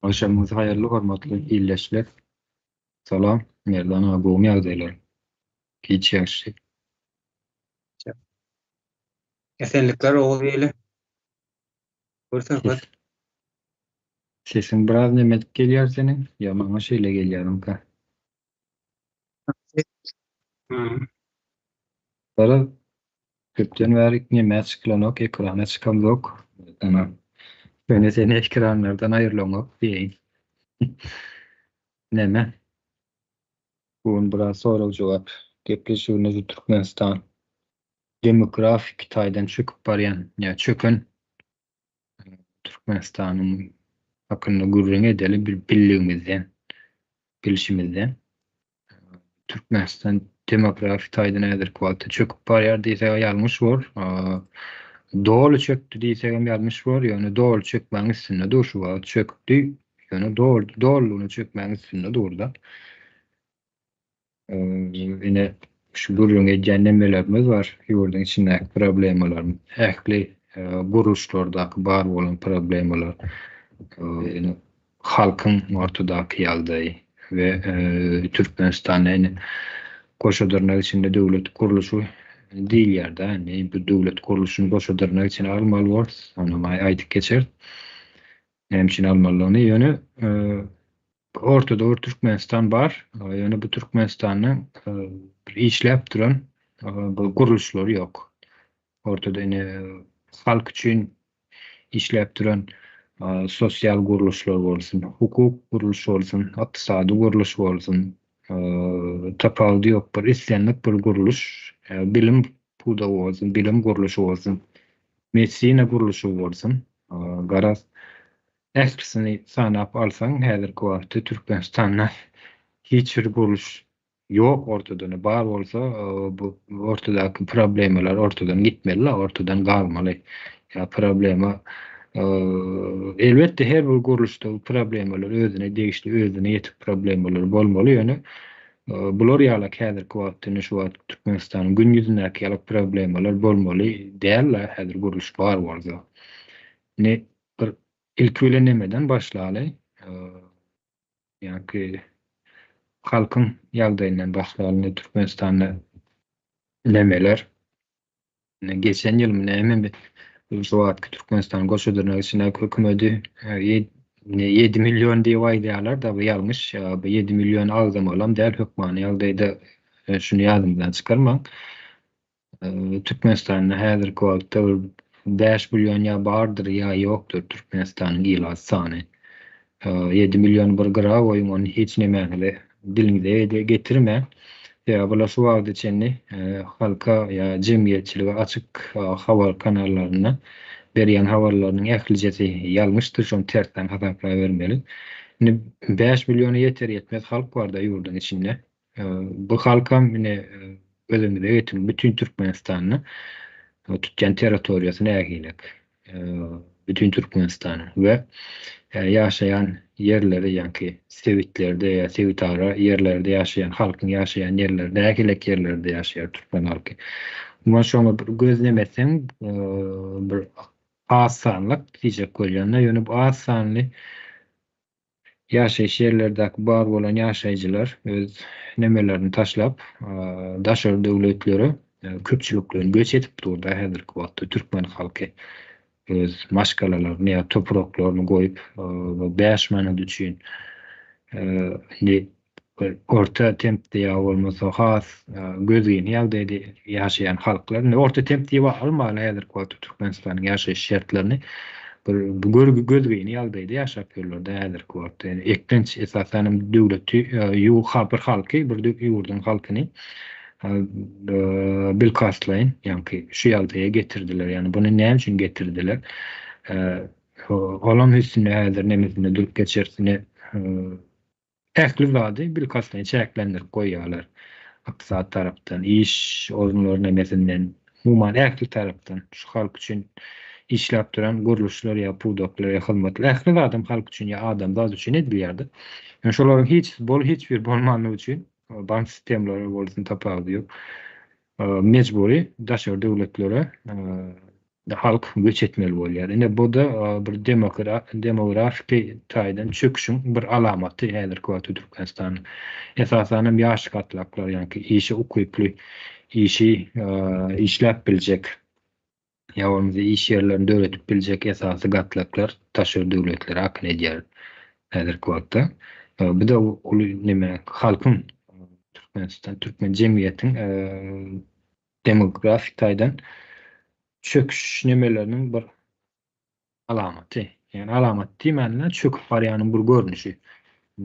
Agşamyňyz haýyrly hormatly ildeşler. Salam Merdan aga gowmy ýagdaýlar? Giç ýagşy. Esenlikler Oguz ili. Bir söhbet. Sesiň biraz nemedik gelýär seniň, ýa maňa şeýle gelýärmika? Garaz, köpden bäri nemä çykylanok, ekrana çykamzok. Ana, ýöne seni ekranlardan aýrylaňok diýeýin. Neme? Bu gün biraz sorag-jogap gepleşigimiz Türkmenistan demografiki taýdan çöküp barýan ýa çöken Türkmenistanyň hakynda gürrüň edeli bir bildigimizden, bilşimizden. Türkmenistan demografik taýdan häzirki wagtda çöküp barýar diýsek ýalňyş bor. Doly çökdi diýsegem ýalňyş bor, ýöne doly çökmäň üstünde dur şu wagt çökdi, ýöne doly dolulygyna çökmäň üstünde dur-da. Ine şu gürrüň edýän nemelerimiz bar, ýurduň içindäki problemalarymyz, ähli gurluşlardaky bar bolan problemalar, ine halkyň ortadaky ýagdaýy we Türkmenistanda ine goşa dyrnak içinde döwlet gurluşy diýilýär-de, indi bu döwlet gurluşyny goşa dyrnak içine almaly borus, onam aýdyp geçeris näme üçin almalydygyny, ýöne Ortada bir Türkmenistan bar, ýöne bu Türkmenistanyň bir işläp duran bir gurluşlary ýok. Ortada ine halk üçin işläp duran sosial gurluşlar bolsun, hukuk gurluşy bolsun, ykdysady gurluş bolsun, tapawudy ýok bir islendik bir gurluş, bilim pudagy bolsun, bilim gurluşy bolsun, medisina gurluşy bolsun, garaz Ählisini sanap alsaň häzirki wagtda Türkmenistanda hiç bir gurluş ýok ortadan bar bolsa bu ortadaky problemalar ortadan gitmeli ortadan galmaly. Ýa problema elbetde her bir gurluşda problemalar özüne degişli özüne ýetik problemalar bolmaly ýöne bular ýalak häzirki wagtda ine şu wagt Türkmenistanyň gün ýüzündäki ýalak problemalar bolmaly däl häzir gurluş bar bolsa. Indi Bir ilki bilen nemeden başlaly? Ýa-ki halkyň ýagdaýyndan başlaly indi Türkmenistanda nemeler? Indi geçen ýylmy nämemi şu wagtky Türkmenistanyň goşa dyrnak içindäki hökümedi 7 million diýip aýdýarlar-da, bu ýalňyş. Bu 7 million agzamalam däl hökmany ýagdaýda şuny ýadyňyzdan çykarmaň. Türkmenistanda häzirki wagtda bir 5 million ýa bardyr ýa ýokdur Türkmenistanyň ilat sany. 7 milliony bir gyra goýuň ony hiç nemäňize diliňize getirmäň. Sebäbi bular şu wagta çenli halka ýa jemgyýetçilige açyk habar kanallarynda berýän habarlarynyň ählijesi ýalňyşdyr şony tersden hasaplabermeli. Indi 5 milliona ýeter ýetmez halk barda ýurduň içinde. Bu halkam ine göz öňüne getiriň, bütin Türkmenistanda tutýan territoriýasy nähilek? Bütin Türkmenistanyň we ýaşaýan ýerleri, ýaňky sebitlerde ýa sebitara ýerlerde ýaşaýan halkyň ýaşaýan ýerleri nähilek ýerlerde ýaşaýar türkmen halky? Umuman şoňa bir gözlemeseň bir az sanlyk diýjek bolýan-da, ýöne bu az sanly Ýaşaýyş ýerlerdäki bar bolan ýaşaýjylar öz nemelerini taşlap, daşary döwletlere köpçülikleýin göç edip durda häzirki wagtda türkmen halky öz maşgalalaryny ýa topraklaryny goýup 5 manat üçin indi Bir orta tempde ýa bolmasa has gözgyny ýagdaýda ýaşaýan halklar. Indi orta temp diýip almaly häzirki wagtda Türkmenistanyň ýaşaýyş şertlerini. Bir görgi gözgyny ýagdaýda ýaşap ýörler-de häzirki wagtda. Ýani eklenç esasan hem döwleti bir halky, bir ýurduň halkyny bilkastlaýyn ýaňky şu ýagdaýa getirdiler. Ýani buny näme üçin getirdiler? Olam üstünde häzir nemesinde durup geçeris. Ine Ähli zady bilkastlaýyn çäklendirip goýýarlar. Ykdysady tarapdan, iş orunlary nemesinden, umuman ähli tarapdan şu halk üçin işläp duran gurluşlar ýa pudaklar ýa hyzmatlar ähli zadam halk üçin ýa adamzat üçin edilýärdi. Ýöne şolaryň hiç bol hiç biri bolmanlygy üçin bank sistemlary bolsun tapawudy ýok. Mejbury daşary döwletlere. Halk göç etmeli bolýar. Ine bu-da bir demografiki taýdan çöküşiň bir alamaty häzirki wagtda Türkmenistanda. Esasan hem ýaş gatlaklar, ýagny işe ukyply, işi işläp biljek, ýa bolmasa iş ýerlerini döredip biljek esasy gatlaklar daşary döwletlere akyn edýär häzirki wagtda. Bu-da uly neme halkyň Türkmenistan türkmen jemgyýetiň demografik taýdan çöküş nemeleriniň bir alamaty. Ýagny alamat diýmände çöküp barýanyň bir görnüşi.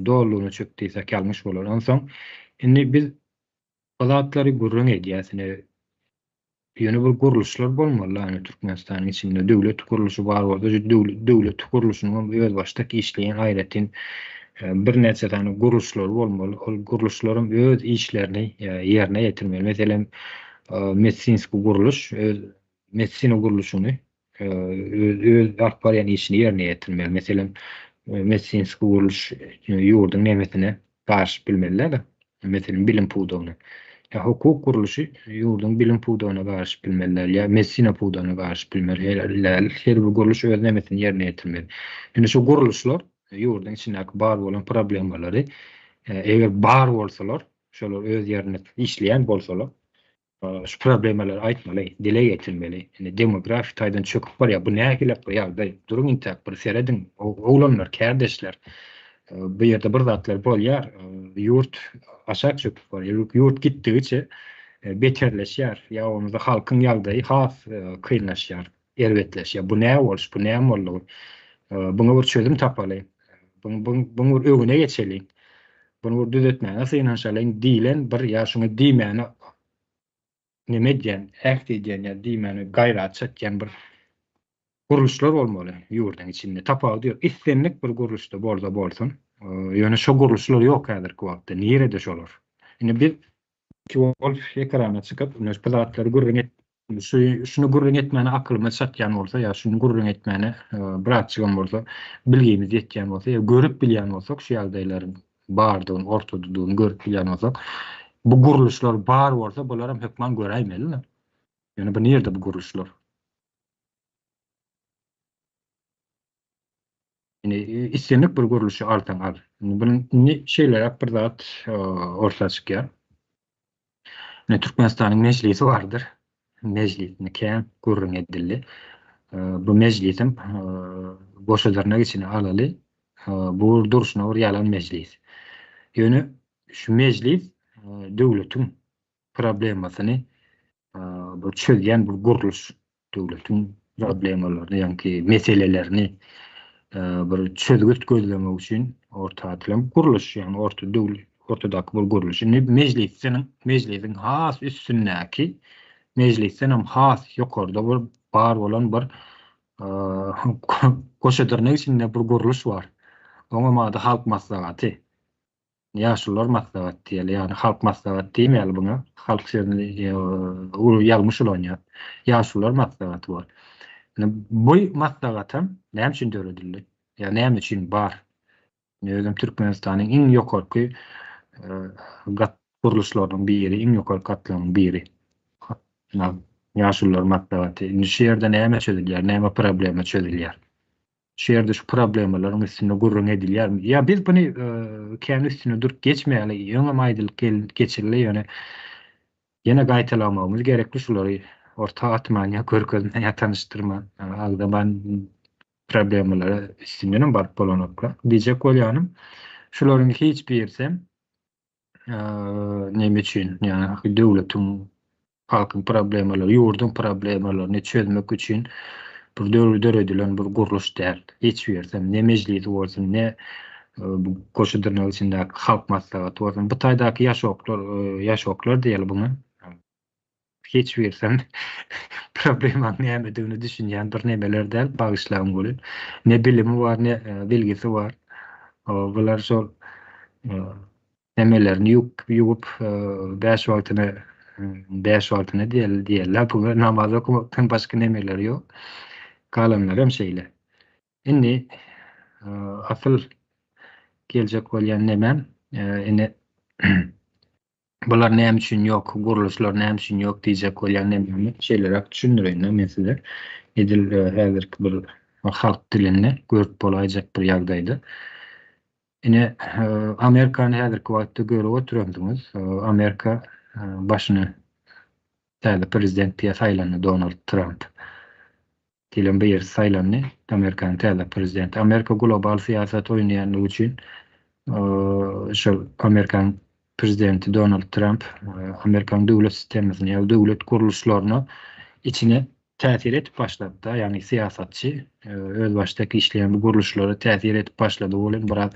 Dolulygyna çök diýsek ýalňyş bolar. Onsoň indi biz bu zatlary gürrüň edýäs. Ine ýöne bir gurluşlar bolmaly ýagny Türkmenistanyň içinde döwlet gurluşy bar bolsa şu döwlet gurluşynyň hem özbaşdak işleýän aýratyn birnäçe sany gurluşlary bolmaly. Ol gurluşlaram öz işlerini ýerine ýetirmeli. Meselem, medisinski gurluş öz medisina gurluşyny öz öz alyp barýan işini ýerine ýetirmeli. Meselem, medisinski gurluş ýurduň nemesine garyşyp bilmeli däl. Meselem, bilim pudagyna. Ýa hukuk gurluşy ýurduň bilim pudagyna garyşyp bilmeli däl, ýa medisina pudagyna garyşyp bilmeli däl. Her bir gurluş öz nemesini ýerine ýetirmeli. Indi şu gurluşlar ýurduň içindäki bar bolan problemalary eger bar bolsalar, şolar öz ýerinde işleýän bolsalar, şu problemalary aýtmaly, dile getirmeli. Indi demografik taýdan çöküp barýar. Bu nähili bir ýagdaý? Duruň intäk bir serediň. Oglanlar, kärdeşler. Bu ýerde bir zatlar bolýar. Ýurt aşak çöküp barýar. Ýurt gitdigiçe beterleşýär. Ýa bolmasa halkyň ýagdaýy has kynlaşýar, erbetleşýär. Bu näme boluş, bu näme boldugy? Buňa bir çözüm tapaly. Buň bir öňüne geçeliň. Buny bir düzetmäge synanyşalyň diýlen bir ýa şuňa diýmäne neme edýän, äht edýän ýa diýmäne gaýrat çekýän bir gurluşlar bolmaly ýurduň içinde. Tapawudy ýok. Islendik bir gurluşda bolsa bolsun. Ýöne şo gurluşlar ýok häzirki wagtda. Nirede şolar? Indi biz Ki bolup ekrana çykyp, ine şu zatlary gürrüň et, şu şuny gürrüň etmäne akylymyz çatýan bolsa ýa şuny gürrüň etmäne birazjygam bolsa bilgimiz ýetýän bolsa ýa görüp bilýän bolsak şu ýagdaýlaryň bardygyny, ortadadygyny görüp bilýän bolsak, bu gurluşlar bar bolsa bularam hökman göräýmeli-le. Ýöne bu nirde bu gurluşlar? Indi islendik bir gurluşy alsaň al. Indi bunuň indi şeýleräk bir zat orta çykýar. Indi Türkmenistanyň mejlisi bardyr. Mejlisini kän gürrüň edildi. Bu mejlisem goşa dyrnak içine alaly. Bu durşuna bir ýalan mejlis. Ýöne şu mejlis döwletiň problemasyny bir çözýän bir gurluş. Döwletiň problemalaryny, ýaňky meselelerini bir çözgüt gözlemek üçin orta atylan gurluş, ýagny orta döwlet ortadaky bir gurluş. Indi mejlisden mejlisiň has üstündäki mejlisden hem has ýokarda bir bar bolan bir goşa dyrnak içinde bir gurluş bar. Oňam ady Halk Maslahaty. Ýaşulular maslahat diýeli, ýagny halk maslahat diýmeýäli buňa. Halk sözüni ýalňyş ulanýar. Ýaşulular maslahaty bar. Indi bu maslahatam näme üçin döredildi? Ýa näme üçin bar? Özem Türkmenistanyň iň ýokarky gat gurluşlarynyň biri, iň ýokarky gatlagyň biri. Ýaşulular maslahaty. Indi şu ýerde näme çözülýär, näme problema çözülýär? Şu ýerde şu problemalaryň üstünde gürrüň edilýärmi? Ýa biz buny kän üstünde durup geçmäli, öňem aýdylyp geçildi, ýöne ýene gaýtalamagymyz gerekli şulary orta atman ýa görkezmän ýa tanyşdyrman, agzaman problemalara üstündenem baryp bolanokla. Diýjek bolýanym, şularyň hiç birisem neme üçin, ýagny döwletiň halkyň problemalary, ýurduň problemalaryny çözmek üçin bir döredilen bir gurluş däl. Hiç birisem, ne mejlisi bolsun, ne bu goşa dyrnak içindäki halk maslahaty bolsun. Bu taýdaky ýaşoklar, ýaşoklar diýeli buňa. Hiç birisem problemanyň nämedigini düşünýän bir nemeler däl, bagyşlaň welin. Ne bilimi bar, ne bilgisi bar. Bular şol Nemelerini ýuwup, ýuwup, bäş wagtyna, bäş wagtyna diýeli diýerler. Bu namaz okamakdan başga nemeleri ýok. Galanlary hem şeýle. Indi asyl geljek bolýan nemem, indi. Bular näme üçin ýok, gurluşlar näme üçin ýok diýjek bolýan näme? Şeýleräk düşündireýin men size. Edil häzirki bir halk dilinde görüp bolaýjak bir ýagdaýda. Ine, Amerikany häzirki wagtda görüp oturansyňyz. Amerika başyna täze prezident diýe saýlandy Donald Tramp. Diýlen bir ýeri saýlandy. Amerikanyň täze prezidenti. Amerika global syýasat oýnaýanlygy üçin şol Amerikanyň prezidenti Donald Tramp Amerikanyň döwlet sistemasyna ýa döwlet gurluşlaryna içine täsir edip başlady-da, ýagny syýasatçy özbaşdak işleýän bu gurluşlara täsir edip başlady welin biraz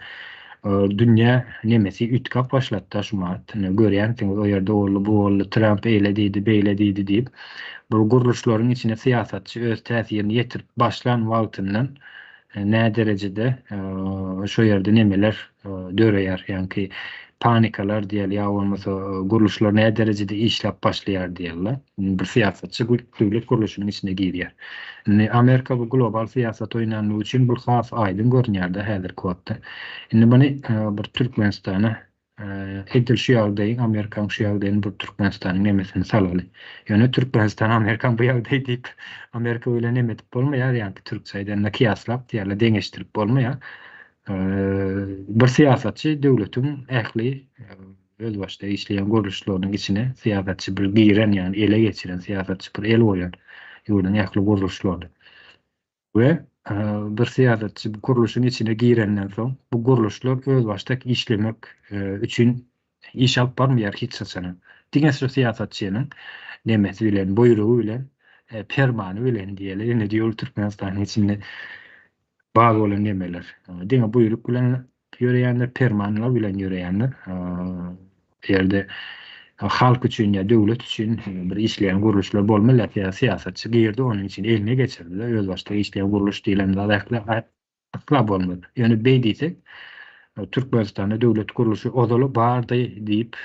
dünýä nemesi üýtgäp başlady-da şu wagt. Ine görýänsiňiz o ýerde boldy, bu boldy, Tramp eýle diýdi, beýle diýdi diýip. Bu gurluşlaryň içine syýasatçy öz täsirini ýetirip başlan wagtyndan nä derejede şo ýerde nemeler döreýär, ýaňky panikalar diýeli ýa bolmasa gurluşlar nä derejede işläp başlaýar diýeli. Bir syýasatçy döwlet gurluşynyň içine girýär. Indi Amerika bu global syýasat oýnanlygy üçin bu has aýdyň görünýär-de häzirki wagtda. Indi muny bir Türkmenistana Edil şu ýagdaýyň Amerikaň şu ýagdaýyny bir Türkmenistanyň nemesini salaly. Ýöne Türkmenistan Amerikaň bu ýagdaýy diýip Amerika bilen neme edip bolmaýar ýaňky türkçe aýdanda kyýaslap diýýärler deňeşdirip bolmaýar. Bir syýasatçy döwletiň ähli özbaşdak işleýän gurluşlarynyň içine syýasatçy bir giren ýagny ele geçiren syýasatçy bir el goýan ýurduň ähli gurluşlaryny. We bir syýasatçy bu gurluşyň içine girenden soň, bu gurluşlar özbaşdak işlemek üçin iş alyp barmaýar hiç haçanam. Diňe şu syýasatçynyň nemesi bilen, buýrugy bilen, permany bilen diýeli, ine diýeli Türkmenistanyň içinde bar bolan nemeler. Diňe buýruk bilen ýöreýänler, permanlar bilen ýöreýänler. Bu ýerde halk üçin ýa döwlet üçin bir işleýän gurluşlar bolmaly, ýa syýasatçy girdi, onuň üçin eline geçirdi, özbaşdak işleýän gurluş diýlen zat ähli asla bolmaz. Ýöne beý diýsek, Türkmenistanda döwlet gurluşy ozaly bardy diýip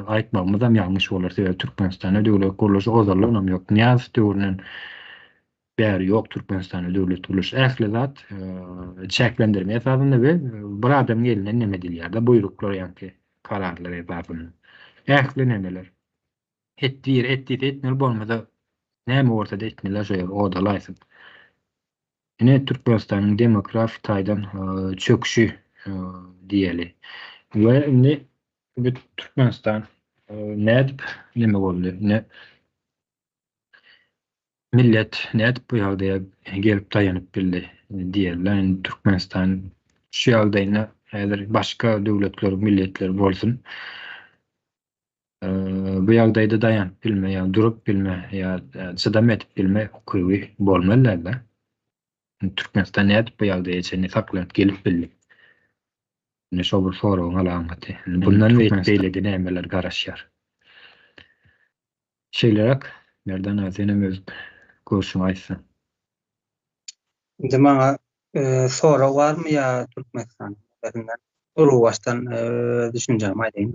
aýtmagymyzam ýalňyş bolar. Sebäbi Türkmenistanda döwlet gurluşy ozaldanam ýok. Nyýazow döwründen Bäri ýok Türkmenistanda döwlet gurluş ähli zat çäklendirme esasynda we bir adamyň elinden neme edilýärde buýruklar ýaňky kararlar esasynda. Ähli nemeler. Et diýir et diýse etmeli bolmasa näme bolsada etmeli şo ýer odalaýsyn. Ine Türkmenistanyň demografik taýdan çöküşi diýeli. We indi bu Türkmenistan nädip neme boldy? Ine Millet nädip bu ýagdaýa gelip daýanyp bildi diýerler. Indi Türkmenistan şu ýagdaýyna häzir başga döwletler, milletler bolsun. Bu ýagdaýda daýanyp bilme, ýa durup bilme, ýa çydam edip bilme ukyby bolmaly däldi. Türkmenistan nädip bu ýagdaýa çenli saklanyp gelip bildi? Indi şo bir soragyň alamaty. Bundan beýlede nämeler garaşýar? Şeýleräk, Merdan aga senem öz görşüňi aýtsaň. Indi maňa sorag barmy ýa Türkmenistan meselesinden turuwbaşdan öz düşünjämi aýdaýyn.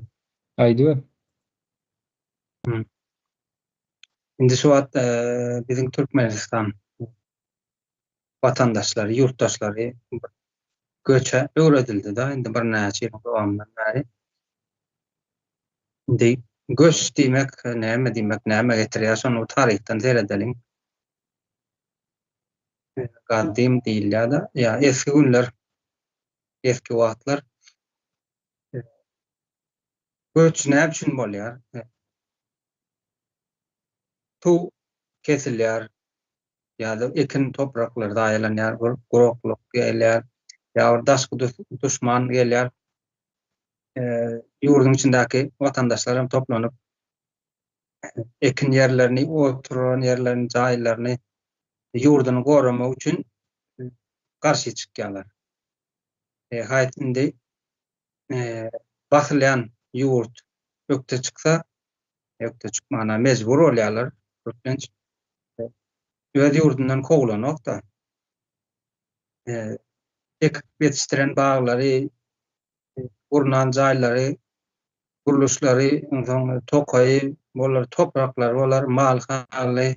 Aýdyber. Indi şu wagt biziň Türkmenistan watandaşlary, ýurtdaşlary göçe öwredildi-de indi birnäçe ýylyň dowamyndan bäri. Indi göç diýmek näme diýmek, näme getirýär, şony taryhdan seredeliň. Gadym diýilýär-de, ýa eski günler, eski wagtlar göç näme üçin bolýar? Suw kesilýär, ýa-da ekin topraklar zaýalanýar, bir guraklyk gelýär, ýa bir daşky duşman gelýär. Ýurduň içindäki watandaşlar hem toplanyp, ekin ýerlerini, oturan ýerlerini, jaýlaryny, ýurduny goramak üçin garşy çykýarlar. Haýsy indi basylýan ýurt ökde çyksa, ökde çykmana mejbur bolýarlar köplenç. Öz ýurdundan kowlanok-da. Ekip ýetişdiren baglary, gurnan jaýlary, gurluşlary, onsoň tokaýy bolar, topraklary bolar, mal-haly,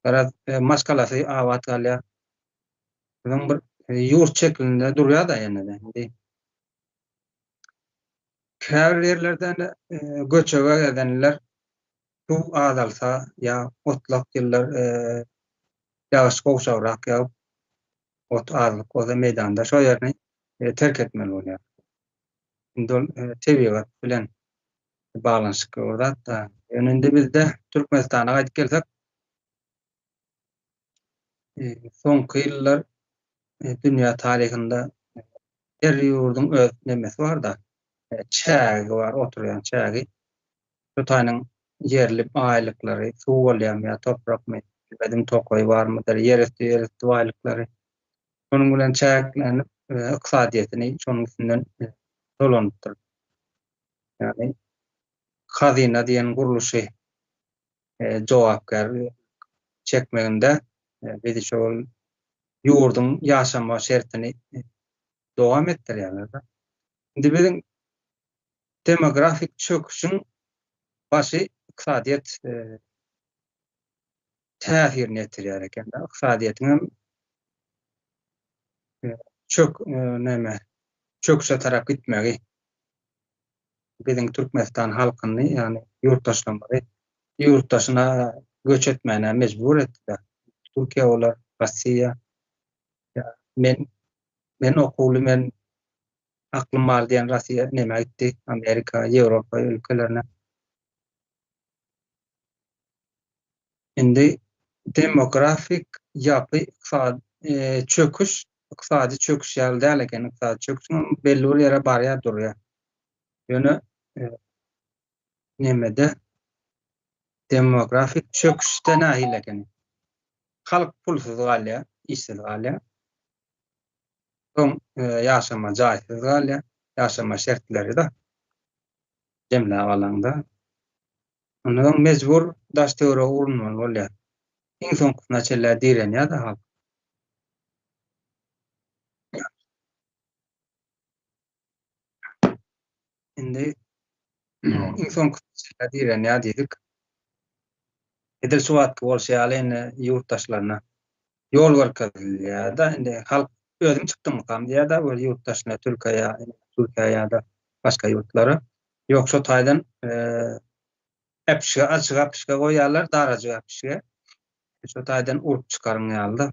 garaz, maşgalasy abat galýar. Onuň bir ýurt şeklinde durýar-da ýene-de. Indi. Käbir ýerlerde göçege gezenler suw azalsa ýa otlak ýyllar ýagyş gowşagrak ýagyp, ot azlyk bolsa meýdanda şo ýerini terk etmeli bolýar. Indi ol tebigat bilen baglanyşykly bir zat-da. Ýöne indi bizde Türkmenistana gaýdyp gelsek, soňky ýyllar dünýä taryhynda her ýurduň öz nemesi bar-da, çägi bar, oturýan çägi. Şu taýynyň ýerli baýlyklary, suw bolýarmy ýa toprakmy, bilmedim, tokaý barmydyr, ýerüsti, ýerüsti baýlyklary. Şonuň bilen çäklenip, ykdysadyýetini şonuň üstünden dolanypdyr. Ýagny hazyna diýen gurluşy jogapkär çekmeginde bizi şol ýurduň ýaşama şertini dowam etdirýärler. Indi biziň demografik çöküşiň başy ykdysadyýet täsirini ýetirýär eken. Ykdysadyýetiň hem çök näme çöküşe tarap gitmegi biziň Türkmenistan halkyny, ýagny ýurtdaşlarymyzy ýurt daşyna göç etmäne mejbur etdiler. Türkiýe bolar, Russiýa. Men men okuwly, men aklym bar diýen Russiýa nämä gitdi? Amerika, Ýewropa ülkelerine. Indi demografik ýapy ykdysady çöküş, ykdysady çöküş ýaly däl eken. Ykdysady çöküşiň belli bir ýere barýar durýar. Ýöne nemede demografik çöküşde nähili eken? Halk pulsuz galýar, işsiz galýar. Soň ýaşama jaýsyz galýar, ýaşama şertleri-de jemläp alaňda. Ondan soň mejbur daş-töwerege urunmaly bolýar. Iň soňkusyna çenli direnýär-de halk. Indi iň soňkusyna çenli direnýär diýdik. Edil şu wagtky bolşy ýaly indi ýurtdaşlaryna ýol görkezilýär-de, indi halk özüm çykdymmykam diýýär-de, bir ýurt daşyna Türkiýä, Türkiýä ýa-da başga ýurtlara. Ýok, şo taýdan äpişge, açyk äpişge goýýarlar, darajyk äpişge. Şo taýdan urup çykaryň ýaly-da.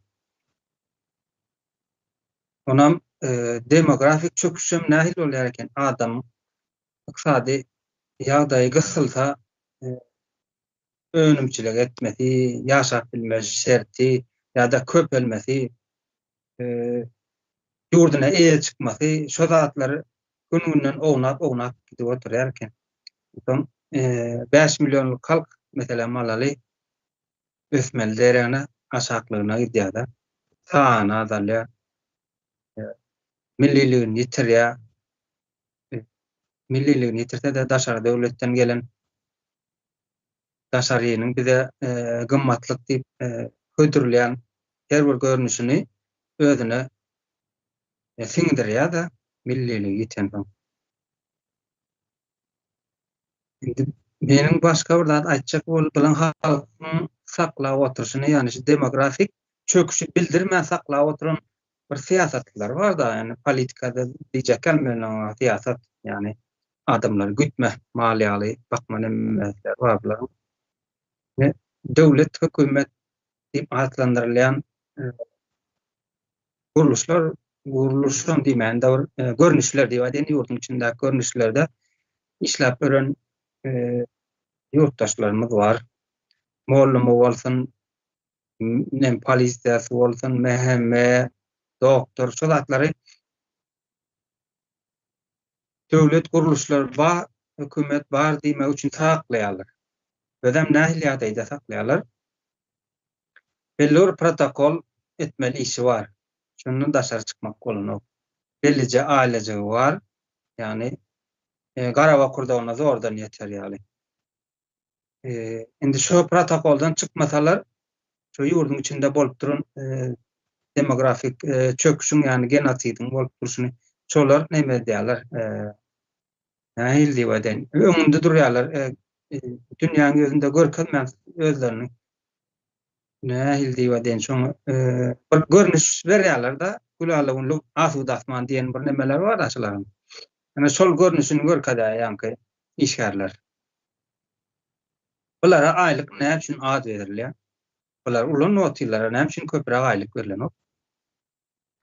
Onam demografik çöküşem nähili bolýar eken? Adamyň ykdysady ýagdaýy gysylsa, önümçilik etmesi, ýaşap bilme şerti ýa-da köpelmesi, ýurduna eýe çykmasy, şo zatlar gün-günden ownap-ownap gidip oturýar eken. Soň 5 millionlyk halk, meselem, alaly, ösmeli deregine aşaklygyna gidýär-de. Sany azalýar. Milliligini ýitirýär. Milliligini ýitirse-de daşary döwletden gelen daşarynyň bize gymmatlyk diýip hödürleýän her bir görnüşini özüne siňdirýär-de, milliligi ýitensoň. Indi meniň başga bir zat aýtjak bolup, biziň halkyň saklap oturyşyny, ýagny şu demografik çöküşi bildirmän saklap oturan bir syýasatlar bar-da, ýagny politikada diýjek ýaly men oňa syýasat, ýagny adamlary gütme, mal ýaly bakma nemeler bar bularyň. Döwlet, hökümet diýip atlandyrylýan gurluşlar, gurluşam diýmän-de bir görnüşler diýip aýdaýyn, ýurduň içindäki görnüşlerde işläp ýören ýurtdaşlarymyz bar. Mollumy bolsun, nem polisiýasy bolsun, MHM, doktor, şu zatlary döwlet gurluşlary bar, hökümet bar diýmek üçin saklaýarlar. Özem nähili ýagdaýda saklaýarlar? Belli bir protokol etmeli işi bar. Şundan daşary çykmak bolanok. Bellije aýlajygy bar. Ýagny gara bokurdagyna zordan ýeter ýaly. Indi şu protokoldan çykmasalar, şu ýurduň içinde bolup duran demografik çöküşiň, ýagny genosidiň bolup durşuny şolar neme edýärler? Nähili diýip aýdaýyn? Öňünde durýarlar. Dünýäniň ýüzünde görkezmän özlerini. Nähili diýip aýdaýyn, şoňa bir görnüş berýärler-de, gülala günlük asuda asman diýen bir nemeler bar-da şularyň. Ýöne şol görnüşini görkezýär ýaňky işgärler. Bulara aýlyk näme üçin az berilýär? Bular ulan otyrlara näme üçin köpräk aýlyk berlenok?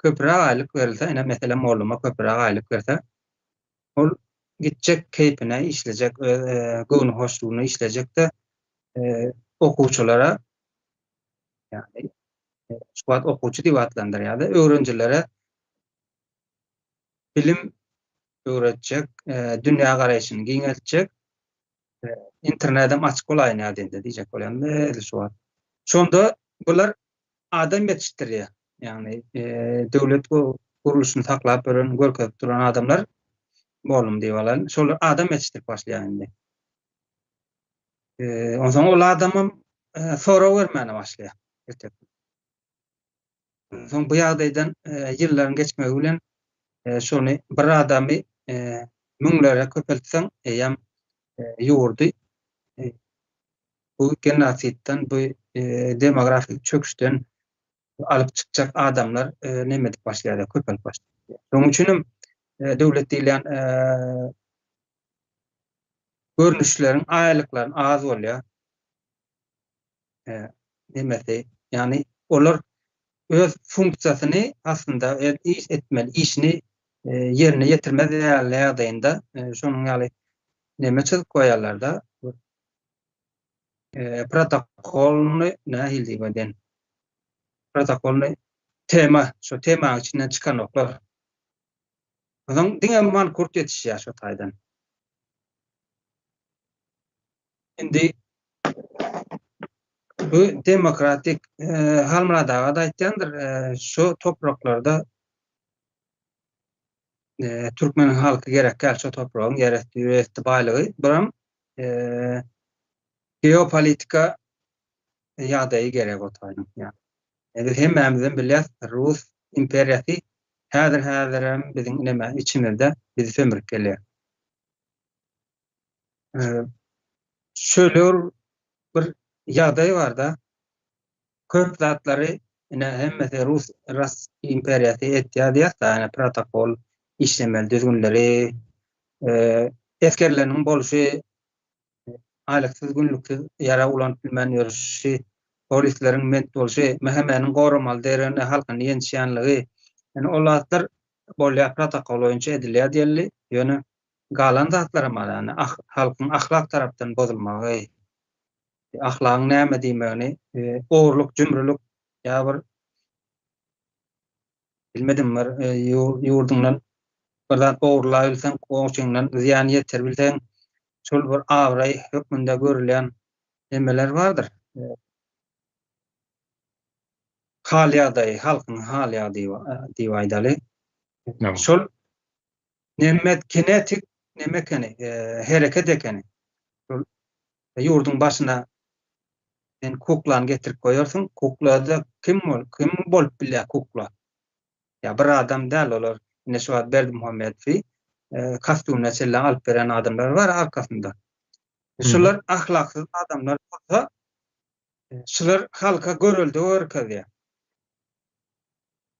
Köpräk aýlyk berilse, ine meselem molluma köpräk aýlyk berse, ol gitjek keýpine işlejek, öz göwni hoşlugyna işlejekde okuwçylara ýagny şu wagt okuwçy diýip atlandyrýar-da, öwrenijilere bilim öwretjek, dünýä garaýşyny giňeltjek, internedem açyk bolaýyn ýa diýende diýjek bolýan edil şu wagt. Şonda bular adam ýetişdirýär. Ýagny döwlet gurluşyny saklap ýören, görkezip duran adamlar boldum diýip alan. Şolar adam ýetişdirip başlaýar indi. Onsoň ol adamam sorag bermäne başlaýar. Soň bu ýagdaýdan ýyllaryň geçmegi bilen şony bir adamy müňlere köpeltseň eýýäm ýurdy bu genosidden, bu demografik çöküşden alyp çykjak adamlar neme edip başlaýarlar, köpelip başlaýar. Şonuň üçin hem döwlet diýilýän görnüşleriň aýlyklary az bolýar. Nemesi, ýagny olar öz funksiýasyny aslynda öz iş etmeli işini ýerine ýetirmez ýaly ýagdaýynda şonuň ýaly neme çyzyp goýarlar-da. Protokolny nähili diýip aýdaýyn? Protokolny tema, şo temanyň içinden çykanoklar. Onsoň diňe mankurt ýetişýär şo taýdan. Indi bu demokratik Halmyrat aga-da aýtýandyr, şu topraklarda türkmen halky gerek däl, şu topragyň ýerasty, ýerüsti baýlygy. Buram geopolitika ýagdaýy gerek o taýdan. Biz hemmämizem bilýäs, rus imperiýasy häzir-häzirem biziň neme içimizde bizi sömürip gelýär. Şöyle bir ýagdaý barda, köp zatlary ine hemmesi rus ras imperiýasy etýär diýýäs-de, ine protokol işlemeli düzgünleri, esgerleriniň bolşy, aýlyksyz, günlüksiz ýarag ulanyp bilmän ýörüşi, polisleriň ment bolşy, MHM-niň goramaly deregine halkyny ýençýänligi, ine ol zatlar bolýar, protokol boýunça edilýär diýildi, ýöne galan zatlaram bar, ýagny halkyň ahlak tarapdan bozulmagy, ahlagyň näme diýmegini, ogurlyk, jümrülik ýa bir bilmedim bir ýurduňdan bir zat ogurlabilseň, goňşyňdan zyýan ýetirip bilseň, şol bir abraý hökmünde görülýän nemeler bardyr. Hal ýagdaýy, halkyň hal ýagdaýy diýip aýdaly. Şol Neme kinetik neme ekeni, hereket ekeni. Şol ýurduň başyna sen kuklany getirip goýarsyň, kuklada kim bol, kim bolup bilýär kukla? Ýa bir adam däl olar. Ine şu wagt Berdimuhamedowy kostýumyna çenli alyp beren adamlar bar arkasynda. Şular ahlaksyz adamlar bolsa, şular halka görelde görkezýär.